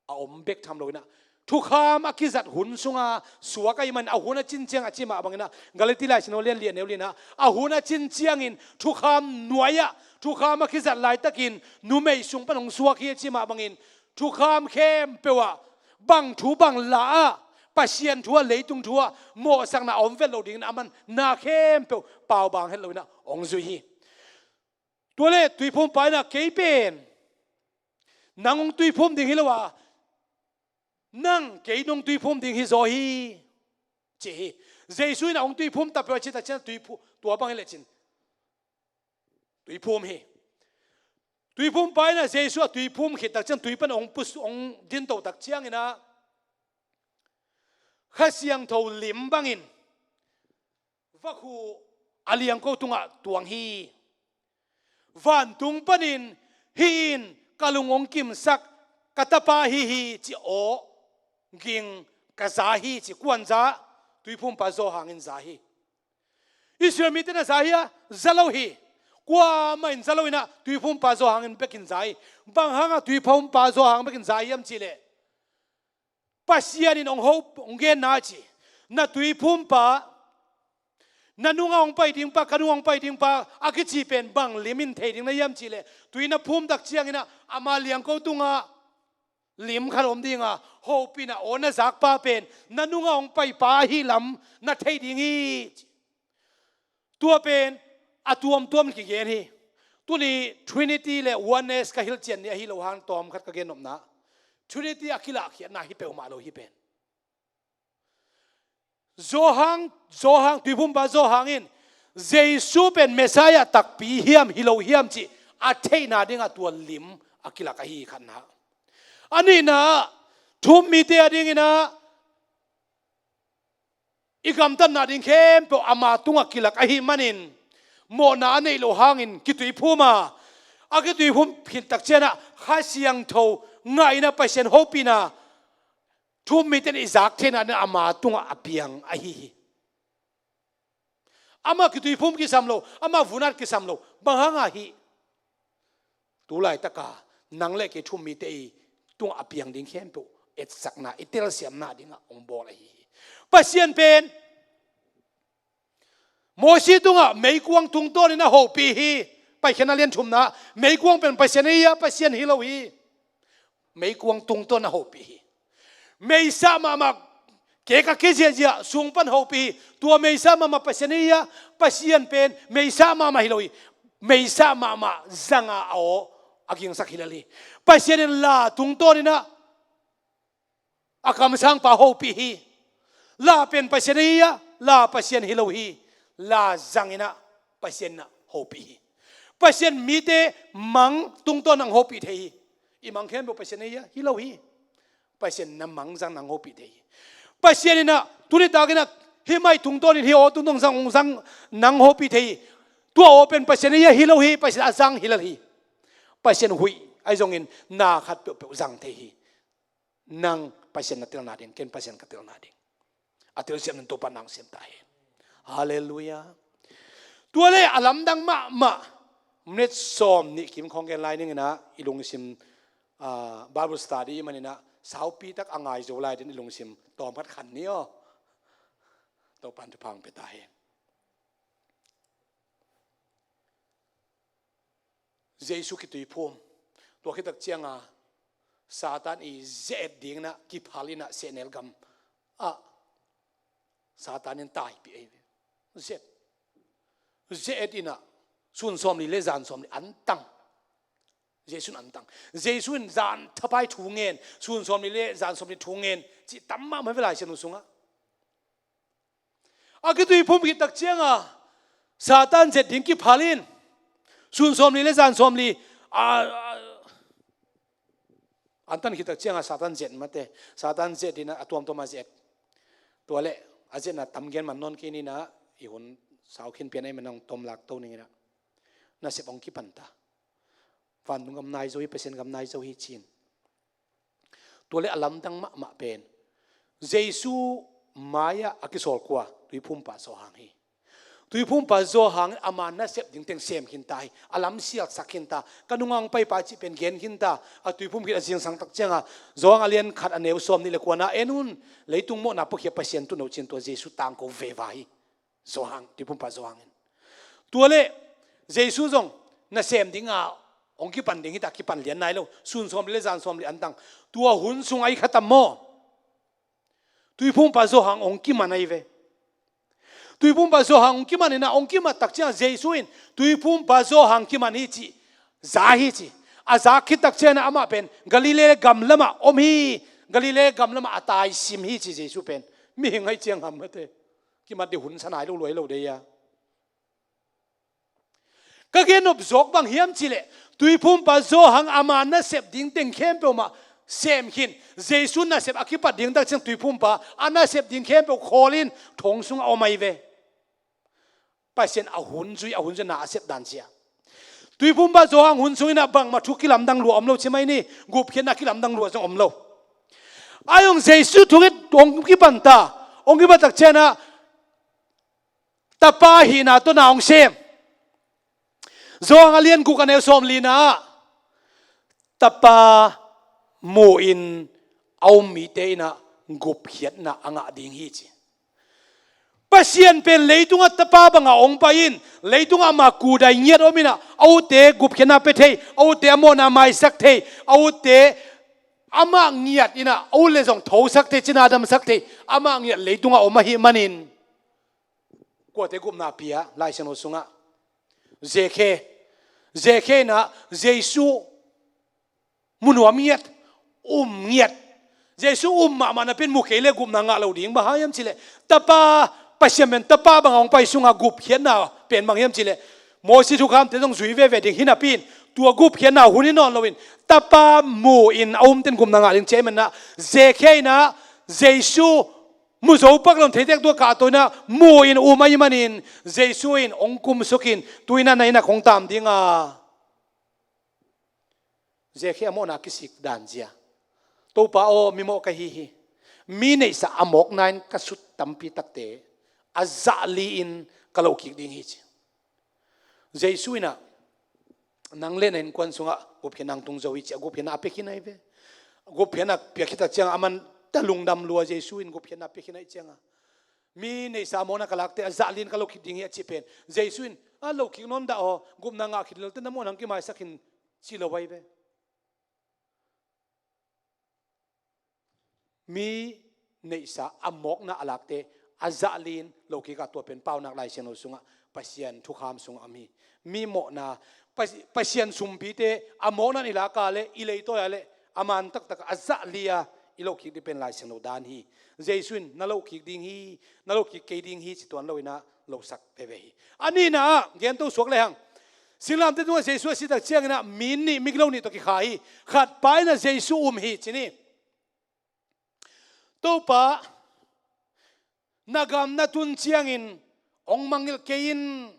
a om bek tham loin ah, thukham a kizat hun sunga suak ahih manin, a hun a cin ciang a ci mah bangin ah, Galati lai sin aw lian li a neu li-in ah, a hun a cin ciangin thukham nuai-ah thukham a kizat laitakin numei sung pan hong suak hi a ci mah bangin, thukham khempeuh ah bang thu bang la-ah Pasian thu ah, leitung thu ah mawhsakna a om vet loh dingin aman na khempeuh paubang het loin ah hong zui hi. Tua leh Tuiphumpa in ah, "Kei pen nang hong tuiphum ding hi lo a, nang kei nong tuiphum ding hi zaw hi," ci hi. Jesu in ah hong tuiphum ta peuh a cih tak ciang tuiphu-, tua bang hi lecin tuiphum hi. Tuiphumpa in ah Jesu a tuiphum khit tak ciang, tui pan hong pus-, hong dinto tak ciangin ah, Kha Siangtho lim bangin vakhu a liangko tungah tuang hi. Vantung panin, "Hih in ka lung hong kimsak ka Tapa ahi hi," ci aw ging ka za hi, ci. Kuan za? Tuiphumpa Johan in za hi. Israel mite in a za hi a, za lo hi. Kuamah in za loin ah Tuiphumpa Johan in bekin za hi. Bang hangah Tuiphumpa Johan bekin za hiam cih leh, Pasian in hong ho, hong genna ci, "Na tuiphumpa, na nungah hong pai dingpa, ka nungah hong pai dingpa," a kici pen bang lim in thei ding na hiam cih leh, tui na phum tak ciangin ah ama liangko tungah lim khat om ding a, hopihna aw na zakpa pen na nungah hong paipa ahi lam na thei ding hi, ci. Tua pen a tuamtuam kigen hi. Tuni Trinity le Oneness ka hilhcian ni ahi lo hang tawmkhat ka gennopna, Trinity a kilahkhiatna hi peuhmah lo hi pen. Johan, Johan, Tuiphumpa Johan in Jesu pen Messiah takpi hiam hi lo hiam cih a theihna dingah tua lim a kilak ahi, khatna. A nihna, thu-um mite a dingin ah i gamtatna ding khempeuh ama tungah kilak ahih manin, mawhna a neih loh hangin kituiphum a, a kituiphum khit tak ciangin ah Kha Siangtho ngah in ah Pasian hopihna thu-um mite in i zak theihna dingin ama tungah a piang ahi hi. Amah kituiphum kisam lo, amah vun-at kisam lo. Bang hangah hih tu laitaka nang le kei thu-um mite i tungah a piang ding khempeuh etsakna, i telsiamna dingah hong bawl ahi hi. Pasian pen Mosi tungah meikuang tungtawnin a hopih hi. Paikhiatna lian thumna, meikuang pen Pasian ahi a, Pasian hi lo hi. Meikuang tungtawn a hopih hi. Meisa mahmah, kek a kiziahziah sung pan hopih hi. Tua meisa mahmah Pasian ahi a, Pasian pen meisa mahmah hi lo hi. Meisa mahmah zanga a aw a gingsak hi lel hi. Pasian in la tungtawnin ah a kamsangpa hopih hi. La pen Pasian ahi a, la Pasian hi lo hi. La zangin ah Pasian in ah hopih hi. Pasian mite mang tungtawn nang hopih thei hi. I mang khempeuh Pasian ahi a, hi lo hi. Pasian na mang zang nang hopih thei hi. Pasian in ah tuni takin ah hih mai tungtawnin, hih aw tungtawn zang, zang nang hopih thei hi. Tua aw pen Pasian ahi a, hi lo hi. Pasian a zang hi lel hi. Pasian huih ahi zongin na khat peuhpeuh zang thei hi. Nang Pasian na telna ding, ken Pasian ka telna ding. A telsiam nang Topa nang sem ta hen. Halleluiah. Tua le a lamdang mahmah, minute sawm nih kim khawng gen lai ning in ah, i lungsim, ah, Bible study i hih manin ah saupi tak a ngai zo lai ding i lungsim tawmkhat khan ni aw. Topa in thupha hong pia ta hen. Jesu kituiphum. Tua khit tak ciangin Satan i ze-et dingin ah kiphal in ah sehnel gam ah Satan in taipih ahi ve. Zet. Zet inah sun sawmli le zan sawmli an tang. Jesu in an tang. Jesu in zan thapai thu ngen, sun sawmli le zan sawmli thu ngen cih tam mahmah ve Lai Siangtho sungah. A kituiphum khit tak cianga Satan zet ding kiphal in sun sawmli le zan sawmli a, a, an tan khit tak cianga Satan zet mate. Satan zet dina a tuamtuam a zet. Tua le a zetna tam gen man nawn kei nina i hun sau khin pian ei man hong tom lak to ning ina. Nasep hong kipanta. Vantung gam nai zo hi, Pasian gam nai zo hi cin. Tua le a lamdang mahmah pen Jesu mai-ah a kisawl kua? Tuiphumpa Johan hi. Tuiphumpa Johan in ama nasep ding teng sem khinta hi. A lam sialsak khinta. Ka nungang paipa cih pen gen khinta. A tuiphum khit a zingsang tak cianga Johan a lian khat a neu sawm nih le kuana en un. Leitung mawhna puakhia Pasian tuno cin tua Jesu tangko veva hi. Johan, tuiphumpa Johan in. Tua le Jesu zong nasem dinga hong kipan ding hita, kipan lian nai lo. Sun sawm le zan sawm le an tang. Tua hun sung ahi khatam maw? Tuiphumpa Johan hong kiman ahi ve. Tuiphumpa Johan hong kiman ina hong kimat tak ciang Jesu in tuiphumpa Johan kiman hi ci. Za hi ci. A za khit tak ciang amah pen Galilee gam lamah om hi. Galilee gam lamah a taisim hi ci Jesu pen. Mihing ahi ciang ham mate. Kimat dih hun sa nai lo luai lo dei a. Ka gen nop zawk bang hiam cileh tuiphumpa Johan ama nasep ding teng khempeuh mah sem khin. Jesu nasep a kipat ding tak ciang tuiphumpa a nasep ding khempeuh khawl in thong sungah om ahi ve. Pasian a hun zui, a hun zui na a sep dan cia. Tuiphumpa Johan hun sungin ah bangmah thu kilamdang lua om lo ci mai ni. Gupkhiatna kilamdang lua zong om lo. Ai hong Jesu thungit hong kipanta hong kipat tak cianah Tapa hihna tawh na hong sem. Johan a lian guk a neu sawm lina ah Tapa mu-in a um mite inah gupkhiatna a ngah ding hi ci. Pasian pen leitungah Tapa banga hong pai in leitungah ama kudai ngiat om inah a ute gupkhiatna pia thei, a ute a mawhna maisak thei, a ute amah ngiat inah a ut le zong thosak thei, cina damsak thei, amah ngiat leitungah om ahih manin kuate gupna pia Lai Siangtho sungah? Zekhe. Zekhe inah Jesu mu nuam ngiat, um ngiat. Jesu um mahmah napi in mu kei le gupna ngah lo ding. Bang hang hiam cileh Tapa, Pasian pen Tapa banga hong pai sungah gupkhiatna pen bang hiam cileh Mosi thukhamte zong zui veve ding hi napi in tua gupkhiatna hun hi nawn loin Tapa mu-in a umten gupna ngah ding ci ahih manah Zekhe inah Jesu mu zo pak lo in theitek tua kahto inah mu-in um ahih manin Jesu in hong kumsukin tu inah na innah kong tam dinga. Zekhe a mawhna kisik dan zia. Topa aw, mimawh ka hi hi. Mi neihsa a mawkna in ka sut tampi takte a zahli-in ka lohkik ding hi ci. Jesu inah nang le na innkuan sungah gupkhiatna hong tung zo hi ci a gupkhiatna a pia khin ahi ve. Gupkhiatna pia khit tak cianga aman ta lungdam lua Jesu in gupkhiatna pia khin ahih cianga mi neihsa a mawkna ka lakte a zahli-in ka lohkik ding hi a cih pen Jesu in a lohkik nawn dah aw, gupna ngah khit lelte na mawhna hong kimaisak khin ci lo ahi ve. Mi neihsa a mawkna a lakte a zahli-in lohkik ah tua pen Paunak Lai Siangtho sungah Pasian thukham sungah a mi mi mawhna Pas- Pasian sumpite a mawkna in i laka le i leitawi a le a man taktak a zahli-a i lohkik ding pen Lai Siangtho dan hi. Jesu in na lohkik ding hi, na lohkik kei ding hi ci tuan lo inah losak veve hi. A nihna ah gento suak lehang singlamteh tungah Jesu a si tak cianginah mi nih migilo nih tawh kikha hi. Khatpa inah Jesu um hi ci ni. Topa, na gam na tun ciangin hong mangngilh kei in.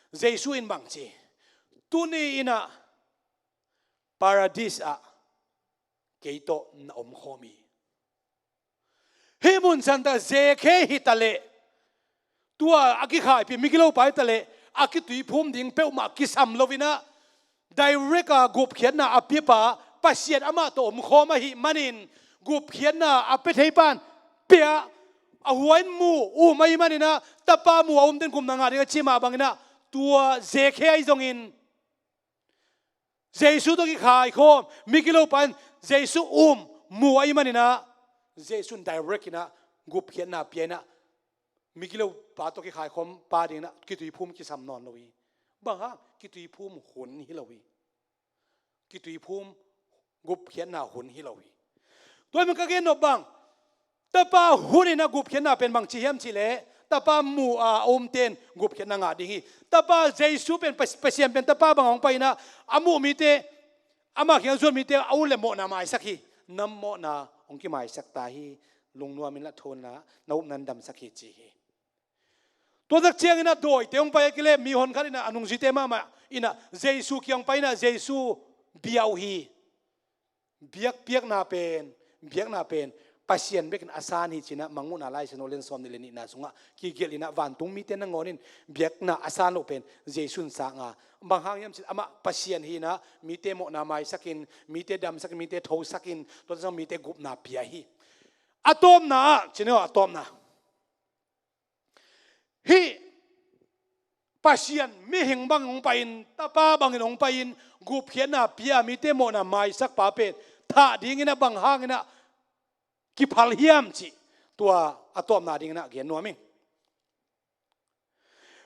Jesu in bang ci? Tuni inah Paradis ah kei tawh na omkhawm hi. Hih mun santa Zekhe hi taleh tua a kikhaipih migilopa hi taleh a kituiphum ding peuhmah kisam lo inah direct a gupkhiatna a piapa Pasian amah tawh omkhawm ahih manin gupkhiatna a pia theipa in pia, a hua in mu um ahih maninah Tapa mu a umten gupna ngah ding a ci mah banginah tua Zekhe ahi zongin Jesu tawh kikhaikhawm migilopa in Jesu um mu ahih maninah Jesu in direct inah gupkhiatna pia inah, migilopa tawh kikhaikhawm pa ding inah kituiphum kisam nawn lo hi. Bang hang? Kituiphum hun hi lo hi. Kituiphum gupkhiatna hun hi lo hi. Tua ahih manin ka gen nop bang, Tapa hun inah gupkhiatna pen bangci hiam cihleh, Tapa mu a a umte in gupkhiatna ngah ding hi. Tapa Jesu pen, Pas-, Pasian pen Tapa bangah hong pai inah a muh mite, amah kiang zuan mite a ut le mawhna maisak hi. Na mawhna hong kimaisak ta hi. Lungnuam inla, thu inla, na upna in damsak hi, ci hi. Tua tak ciang inah dawite hong pai a kileh, mihon khat inah a nungzuite mahmah inah Jesu kiang pai inah Jesu bia uh hi. Biakpiakna pen, biakna pen Pasian bekin a san hi ci inah Mangmuhna Lai Siangtho a lian sawmnih le nihna sungah kigelh inah, vantung mite nangawn in biakna a san loh pen Jesu in sang a. Bang hang hiam cihleh amah Pasian hi inah mite mawhna maisakin, mite damsakin, mite thosakin, tua tak ciang mite gupna pia hi. A tawpna ah, ci ni aw, a tawpna. Hih Pasian mihing bangin hong pai-in, Tapa bangin hong pai-in, gupkhiatna pia, mite mawhna maisak pa pen thah ding inah bang hang inah kiphal hiam cih, tua a tawpna ding inah gen nuam ing.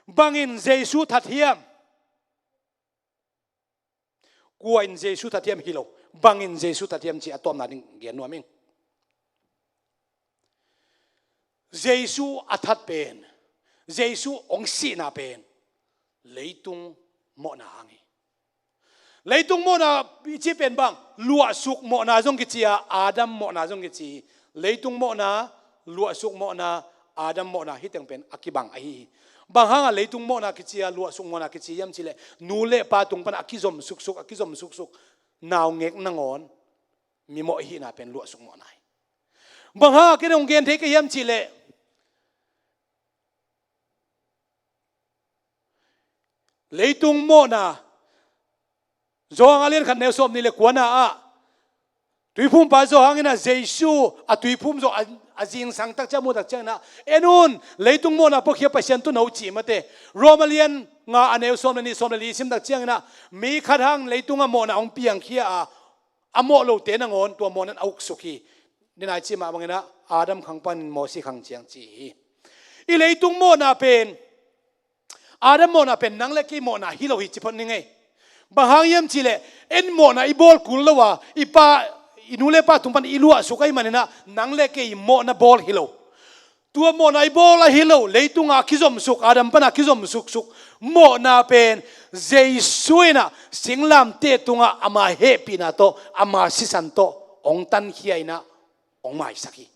Bangin Jesu that hiam? Kua in Jesu that hiam hi lo, bangin Jesu that hiam cih a tawpna ding gen nuam ing. Jesu a that pen, Jesu hong sihna pen leitung mawhna hang hi. Leitung mawhna i cih pen bang, luahsuk mawhna zong kici a, Adam mawhna zong kici hi. Leitung mawhna, luahsuk mawhna, Adam mawhna, hih teng pen a kibang ahi hi. Bang hangah leitung mawhna kici a, luahsuk mawhna kici hiam cihleh, nu le pa tung pan a kizom suksuk, a kizom suksuk, naungek nangawn mimawh i hihna pen luahsuk mawhna hi. Bang hangah ken hong gen thei ka hiam cihleh, leitung mawhna, Johan a lian khat neu sawmnih le kuana ah, tuiphumpa Johan inah Jesu a tuiphum zawh a, a zingsang tak ciang, a muh tak ciang inah, en un, leitung mawhna puakhia Pasian tun o, ci mate. Rom a lian nga a neu sawm le nih, sawm le li i sim tak ciang inah, mi khat hang leitungah mawhna hong piangkhia a, a mawh lote nangawn tua mawhna in a uksuk hi. Ni nai cih mah bang inah Adam khang panin Mosi khang ciang ci hi. I leitung mawhna pen, Adam mawhna pen nang le kei mawhna hi lo hi ci phot ni ngei. Bang hang hiam cihleh, en mawhna i bawl kul lo a, i pa, i nu le pa tung pan i luahsuk ahih man inah nang le kei mawhna bawl hi lo. Tua mawhna i bawl ahi lo, leitungah a kizomsuk, Adam pana a kizomsuksuk mawhna pen Jesu inah singlamteh tungah ama hehpihna tawh, ama sisan tawh hong tankhia inah hong maisak hi.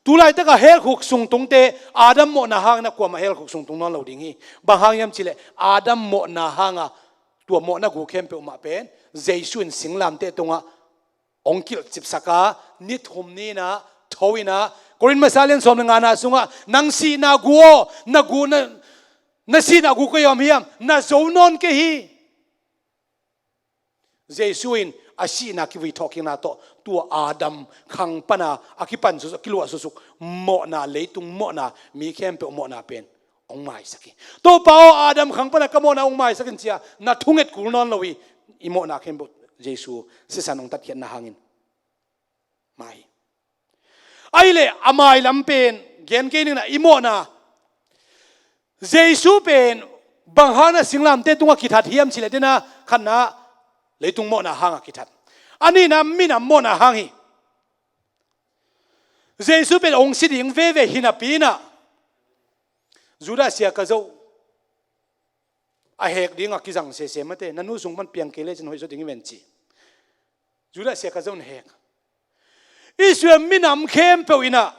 Tu laitakah hell khuk sung tungte Adam mawhna hang inah kuamah hell khuk sung tung nawn lo ding hi. Bang hang hiam cihleh, Adam mawhna hangah tua mawhna gu khempeuh mah pen Jesu in singlamteh tungah hong kilhcipsak a, ni thum ni inah tho inah, Korin masa lian sawm le ngana sungah, nang sihna gu aw, na gu, na, na sihna gu koi om hiam, na zo nawn kei hi. Jesu in a sihna kivui thawhkikna tawh tua Adam khang pana a kipan suksuk, a kiluah suksuk mawhna, leitung mawhna, mi khempeuh mawhna pen hong maisak hi. Topa aw, Adam khang pana ka mawhna hong maisak in ci a na thunget kul nawn lo hi. I mawhna khempeuh Jesu sisan hong tatkhiatna hangin mai. Ahih leh a mailam pen gen kei ning inah, i mawhna, Jesu pen bang hang inah singlamteh tungah kithat hiam cihleh, dena khatna, leitung mawhna hangah kithat. A nihna, minam mawhna hang hi. Jesu pen hong si ding veve hi napi inah, Judas Iskariot a hek dingah kizang sese mate, na nu sung pan piang kei lecin hoih zaw ding hi ven ci. Judas Iskariot in hek. Israel minam khempeuh inah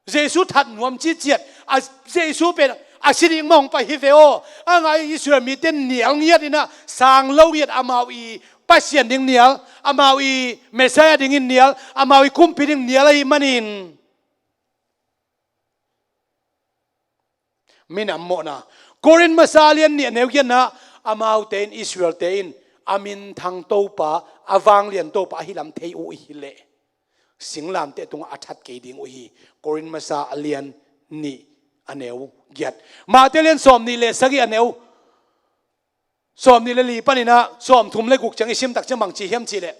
Jesu that nuam ciciat, a, Jesu pen a si ding mah hong pai hi ve aw. A ngai Israel mite nial ngiat inah, sang lo ngiat, amau i Pasian ding nial, amau i Messiah dingin nial, amau i kumpi ding nial ahih manin. Minam mawhna. Korin masa lian nih a neu giatna, amaute in, Israelte in a minthang Topa, a vanglian Topa ahi lam thei uh i hih leh, singlamteh tungah a that kei ding uh hi. Korin masa a lian nih a neu giat. Mate lian sawmnih le sagih a neu sawmnih le li panin ah sawmthum le guk ciang i sim tak ciang bang ci hiam cih leh,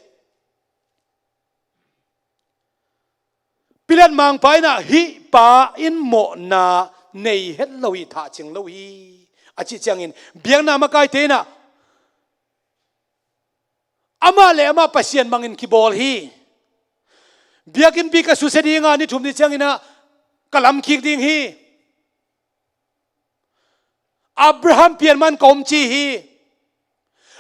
Pilat mangpa in ah, "Hih pa in mawhna nei het lo hi, thah cing lo hi," a cih ciangin biakna makaite in ah, "Amah le amah Pasian bangin kibawl hi. Biakinnpi ka susia ding a, ni thum ni ciangin ah ka lam kik ding hi. Abraham pian man ka om ci hi.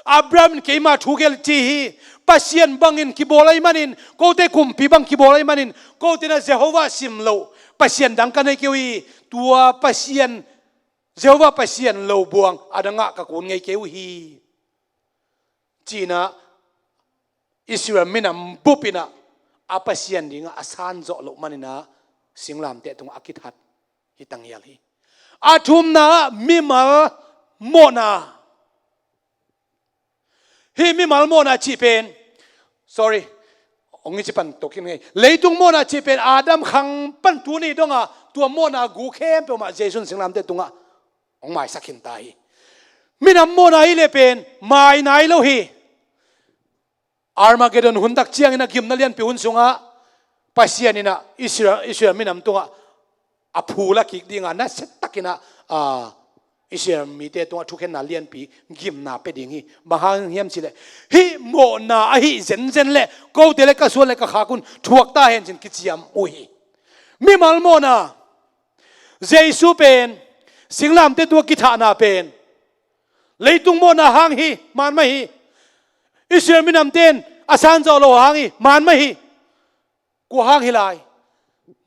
Abraham in keima thu gelh ci hi. Pasian bangin kibawl ahih manin, kote kumpi bang kibawl ahih manin, kote in ah Jehovah sim loh Pasian dang ka nei kei uh hi. Tua Pasian, Jehovah Pasian lo buang a dang ah ka kun ngei kei uh hi," ci-in ah Israel minam bup in ah a Pasian ding ah a san zawh loh manin ah singlamteh tungah a kithat hi, tangial hi. A thumna ah mimal mawhna. Hih mimal mawhna cih pen, sorry, hong i ci pan tokin ngei. Leitung mawhna cih pen Adam khang pan tuni dong a, tua mawhna gu khempeuh mah Jesu in singlamteh tungah hong maisak khin ta hi. Minam mawhna hi leh pen mai nai lo hi. Armageddon hun tak ciangin ah gimna lianpi hun sungah Pasian in ah Israel, Israel minam tungah a phu la kik ding a, nasia takin ah, a, Israel mite tungah thukhenna lianpi, gimna pia ding hi. Bang hang hiam cih leh, hih mawhna ahih zenzen leh kote le ka suan le ka khak un thuak ta hen ci-in kiciam uh hi. Mimal mawhna. Jesu pen singlamteh tungah kithahna pen leitung mawhna hang hi, man mah hi. Israel minamte in a san zawh loh hang hi, man mah hi. Kua hang hi lai?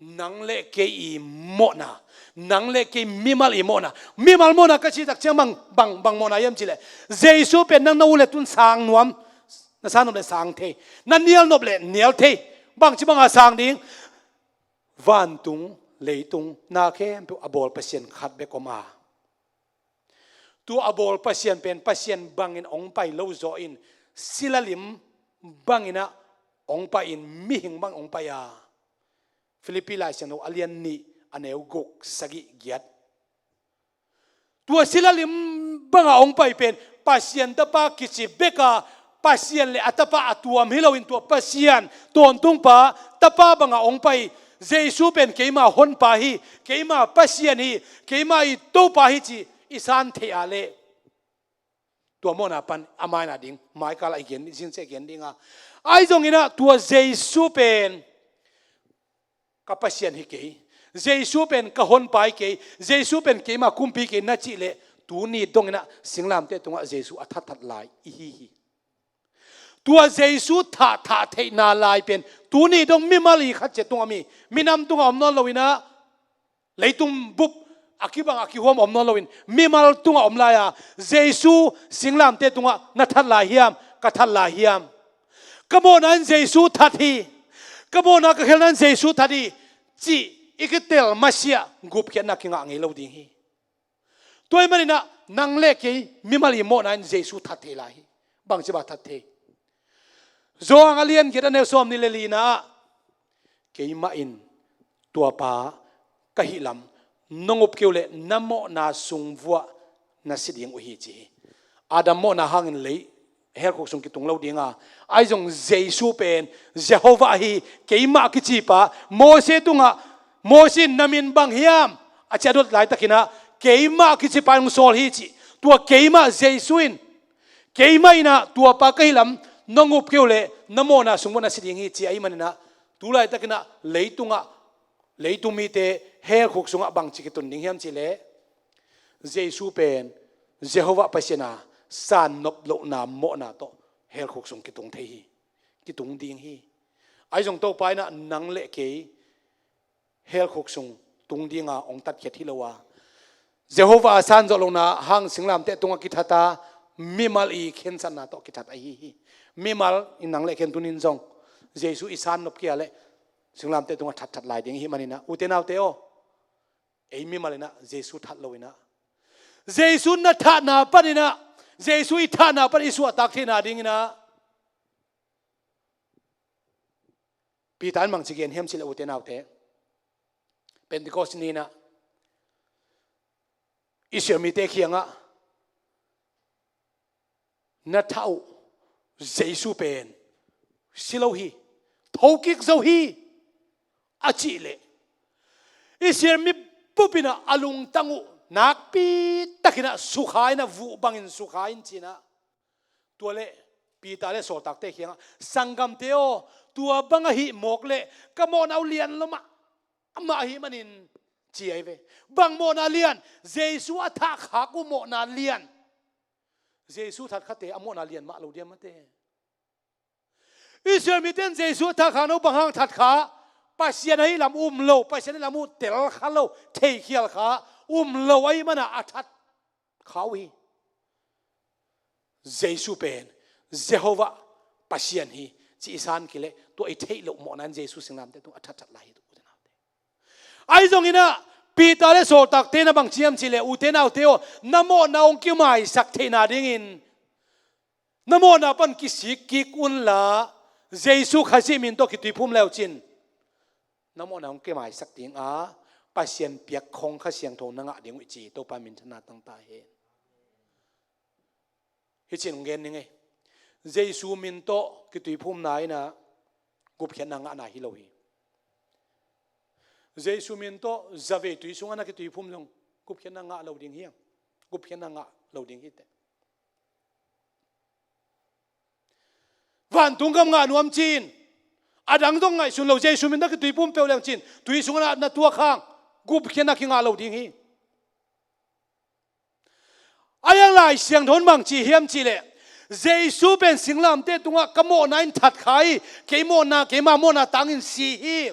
Nang le kei i mawhna, nang le kei mimal i mawhna. Mimal mawhna ka cih tak ciang bang, bang, bang mawhna hiam cih leh, Jesu pen nang na ut leh tun sang nuam, na san nop leh sang thei, na nial nop leh nial thei. Bangci bang a sang ding? Vantung, leitung, na khempeuh a bawl Pasian khat bek om a, tua a bawl Pasian pen Pasian bangin hong pai lo zaw in, silalim bangin ah hong pai in, mihing bang hong pai a. Philippi Lai Siangtho a lian nih, a neu guk, sagih, giat. Tua silalim banga hong pai pen Pasian Tapa kici bek a, Pasian le a Tapa a tuam hi loin, tua Pasian tawntungpa, Tapa banga hong pai Jesu pen keima Honpa hi, keima Pasian hi, keima i Topa hi ci i san theih a leh, tua mawhna pan a maina ding, maikal a i gen, zingciang i gen ding a. Ahi zongin ah tua Jesu pen ka Pasian hi kei, Jesu pen ka Honpa hi kei, Jesu pen keima kumpi hi kei na cih leh, tuni dongin ah singlamteh tungah Jesu a thatthat lai i hi hi. Tua Jesu thah, thah theihna lai pen tuni dong mimal i khat ciat tungah om hi. Minam tungah om nawn loin ah, leitung bup a kibang a kihuam om nawn loin, mimal tungah om lai a. Jesu singlamteh tungah na that lai hiam, ka that lai hiam? Ka mawhna in Jesu that hi, ka mawhna ka khelhna in Jesu that hi, cih i kitel masiah gupkhiatna kingah ngei lo ding hi. Tua ahih manin ah nang le kei mimal i mawhna in Jesu that thei lai hi. Bangci bang a that thei? Johan a lian giat, a neu sawmnih le lina ah, "Keimah in tua pa ka hih lam nong up kei uh leh na mawhna sung vuah na si ding uh hi," ci hi. Adam mawhna hangin lei, hell khuk sung kitung lo ding a, ahi zong Jesu pen Jehovah ahi, keimah a kici pa. Mose tungah, Mose in, "Na min bang hiam?" a ci a dot laitakin ah, "Keimah a kici pa in hong sawl hi," ci. Tua keimah Jesu in, "Keimah in ah tua pa ka hih lam nong up kei uh leh na mawhna sung vuah na si ding hi," ci ahih manin ah, tu laitakin ah leitungah, leitung mite hell khuk sungah bangci kitun ding hiam cih leh, Jesu pen Jehovah Pasian a sannop lohna mawhna tawh hell khuk sung kitung thei hi, kitung ding hi. Ahi zong Topa in ah nang le kei hell khuk sung tung ding a hong tatkhiat hi lo a, Jehovah a san zawh lohna hang singlamteh tungah kithat a, mimal i khensatna tawh kithat ahi hi. Mimal in nang le kei in tuni in zong Jesu i sannop kei a leh singlamteh tungah thatthat lai ding i hih manin ah, ute naute aw, ei mimal in ah Jesu that loin ah, Jesu na thahna panin ah, Jesu i thahna pan i suahtak theihna dingin ah, Peter in bangci gen hiam cih leh, ute naute, Pentecost ni-in ah Israel mite kiangah, "Na thah uh Jesu pen si lo hi, thokik zo hi, a cih leh Israel mi bupin ah a lungtang uh nakpi takin ah sukha in ah, vuh bangin sukha in ci-in ah. Tua leh Peter leh sawltakte kiangah, "Sanggamte aw, tua bang ahih mawk leh ka mawhna uh lian lo mahmah ahih manin," ci ahi ve. Bang mawhna lian? Jesu a thahkhak uh mawhna lian. Jesu thatkhate a mawhna lian mah lo diam mate. Israel mite in Jesu a thahkhakna uh bang hang thatkha? Pasian ahih lam um lo, Pasian ahih lam uh telkha lo, theikhial kha, um lo ahih manin a thatkha uh hi. Jesu pen Jehovah Pasian hi cih i san kei leh, tua i theih loh mawhna in Jesu singlamteh tungah a thatthat lai hi, ute naute. Ahi zongin ah Peter leh sawltakte in ah bang ci hiam cih leh, "Ute naute aw, na mawhna hong kimaisak theihna dingin na mawhna pan kisik kik unla, Jesu Khazih min tawh kituiphum le uh cin na mawhna hong kimaisak ding a, Pasian piak khong Kha Siangtho na ngah ding uh hi," ci. Topa minthanna tang ta hen. Hih ci-in hong gen ning ei. Jesu min tawh kituiphumna in ah gupkhiatna ngahna hi lo hi. Jesu min tawh zavei tui sungah na kituiphum zong gupkhiatna ngah lo ding hi hang. Gupkhiatna ngah lo ding hi teh. Vantung gam ngah nuam ci-in, a dang zong ngaihsun lo, Jesu min tawh kituiphum peuh leng cin, tui sungah na tuak hang, gupkhiatna kingah lo ding hi. A yang Lai Siangtho in bang ci hiam cih leh, Jesu pen singlamteh tungah ka mawhna in thatkha hi, kei mawhna, keima mawhna tangin si hi.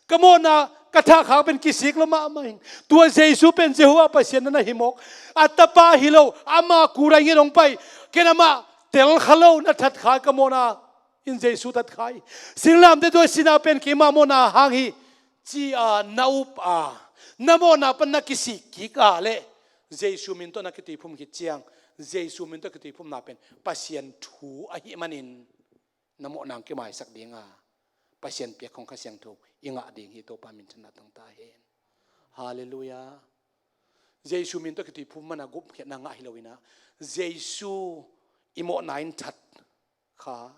Ka mawhna, ka thahkhak pen kisik lo mahmah hi. Tua Jesu pen Jehovah Pasian na na hi mawk. A tapa hi lo, ama kul a nget hong pai. Ken amah telkha lo, na thatkha hi, ka mawhna in Jesu thatkha hi. Singlamteh tungah sihna pen keima mawhna hang hi, ci-a na up a, na mawhna pan na kisik kik a leh, Jesu min tawh na kituiphum khit ciang, Jesu min tawh kituiphumna pen Pasian thu ahih manin na mawhna hong kimaisak ding a, Pasian piak khong Kha Siangtho i ngah ding hi. Topa minthanna tang ta hen. Halleluiah. Jesu min tawh kituiphum manin gupkhiatna ngah hi lo in ah, Jesu i mawhna in thatkha,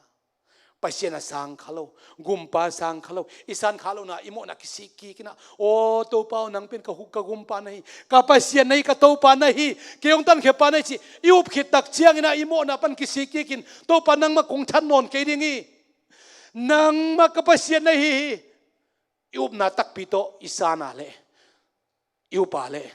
Pasian a sang kha lo, gumpa a sang kha lo, i san kha lohna, i mawhna kisik kik in ah, "Aw Topa aw, nang pen ka hu-, ka gumpa na hi, ka Pasian na hi, ka Topa na hi, kei hong tankhia pa na hi," ci-in i up khit tak ciangin ah, i mawhna pan kisik kik in, "Topa, nangmah kong that nawn kei ding hi, nangmah ka Pasian na hi hi," i upna takpi tawh i san a leh, i up a leh,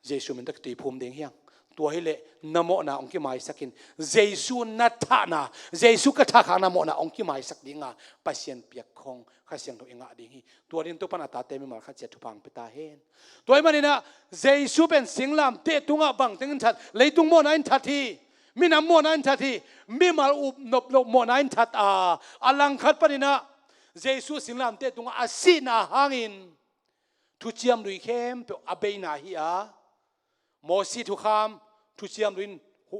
Jesu min tawh kituiphum ding hi hang. Tua hi leh na mawhna hong kimaisak in, Jesu na thahna, Jesu ka thahkhakna mawhna hong kimaisak ding a, Pasian piak khong Kha Siangtho i ngah ding hi. Tua dingin Topa'n a tate mimal khat ciat thupha hong pia ta hen. Tua ahih manin ah, Jesu pen singlamteh tungah bang tengin that? Leitung mawhna in that hi. Minam mawhna in that hi. Mimal up nop loh mawhna in that a, a langkhat panin ah, Jesu singlamteh tungah a sihna hangin thuciam lui khempeuh a beina hi a, Mosi thukham thuciam lui in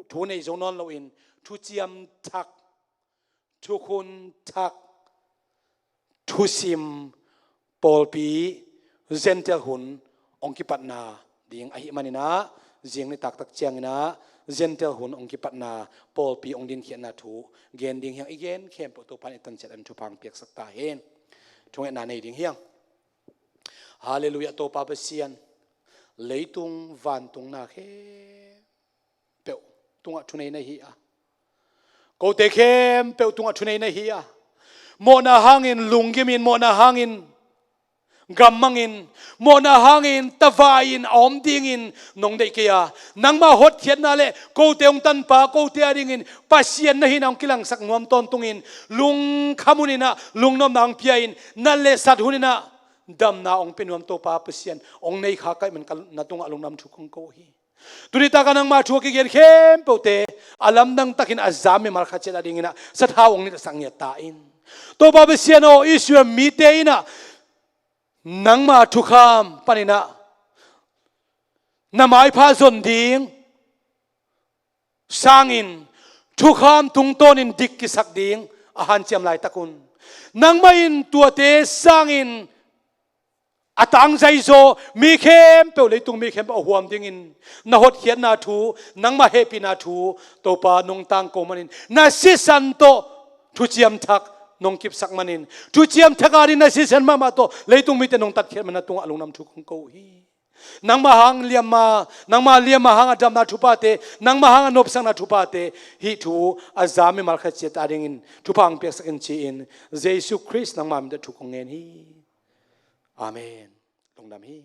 thu nei zo nawn loin, thuciam thak, thukhun thak, thusim, pawlpi, Gentile hun hong kipatna ding ahih manin ah, zing nitak tak ciangin ah Gentile hun hong kipatna, pawlpi hong dinkhiatna thu gen ding hi hang. I gen khempeuh Topa'n i tan ciat a thupha hong piaksak ta hen. Thungetna nei ding hi hang. Halleluiah, Topa Pasian, leitung vantung na khempeuh tungah thunei na hi a, kote khempeuh tungah thunei na hi a, mawhna hangin lunggimin, mawhna hangin gammangin, mawhna hangin tavai-in a om dingin nong deih kei a, nangmah hotkhiatna le kote hong tanpa, kote adingin Pasian na hihna hong kilangsak nuam tawntungin, lungkham hunin ah lungnopna hong pia-in, nat le sat hunin ah damna hong pia nuam Topa Pasian hong nei kha ka hih manin ka, na tungah lungdam thu kong ko hi. Tuni takah nangma thu a kigen khempeuhte a lamdang takin a zak mimal khat ciat adingin ah sathau hong nitsak ngiat ta in. Topa Pasian aw, Israel mite in ah nangma thukham panin ah na maipha zon ding sangin, thukham tungtawnin dik kisak ding a hanciam laitak un, nangmah in tuate sangin a tangzai zaw mi khempeuh, leitung mi khempeuh a huam dingin na hotkhiatna thu, nangmah hehpihna thu Topa nong tangko manin, na sisan tawh thuciam thak nong kipsak manin, thuciam thak adingin na sisan mahmah tawh leitung mite nong tatkhiat manin na tungah lungdam thu kong ko uh hi. Nangmah hang liamma, nangmah liamma hang a damna thuphate, nangmah hang a nopsakna thuphate, hih thu a za mimal khat ciat adingin thupha hong piaksak in ci-in, Jesu Khrist nangmah min tawh thu kong ngen hi. Amen. Lungdam hi.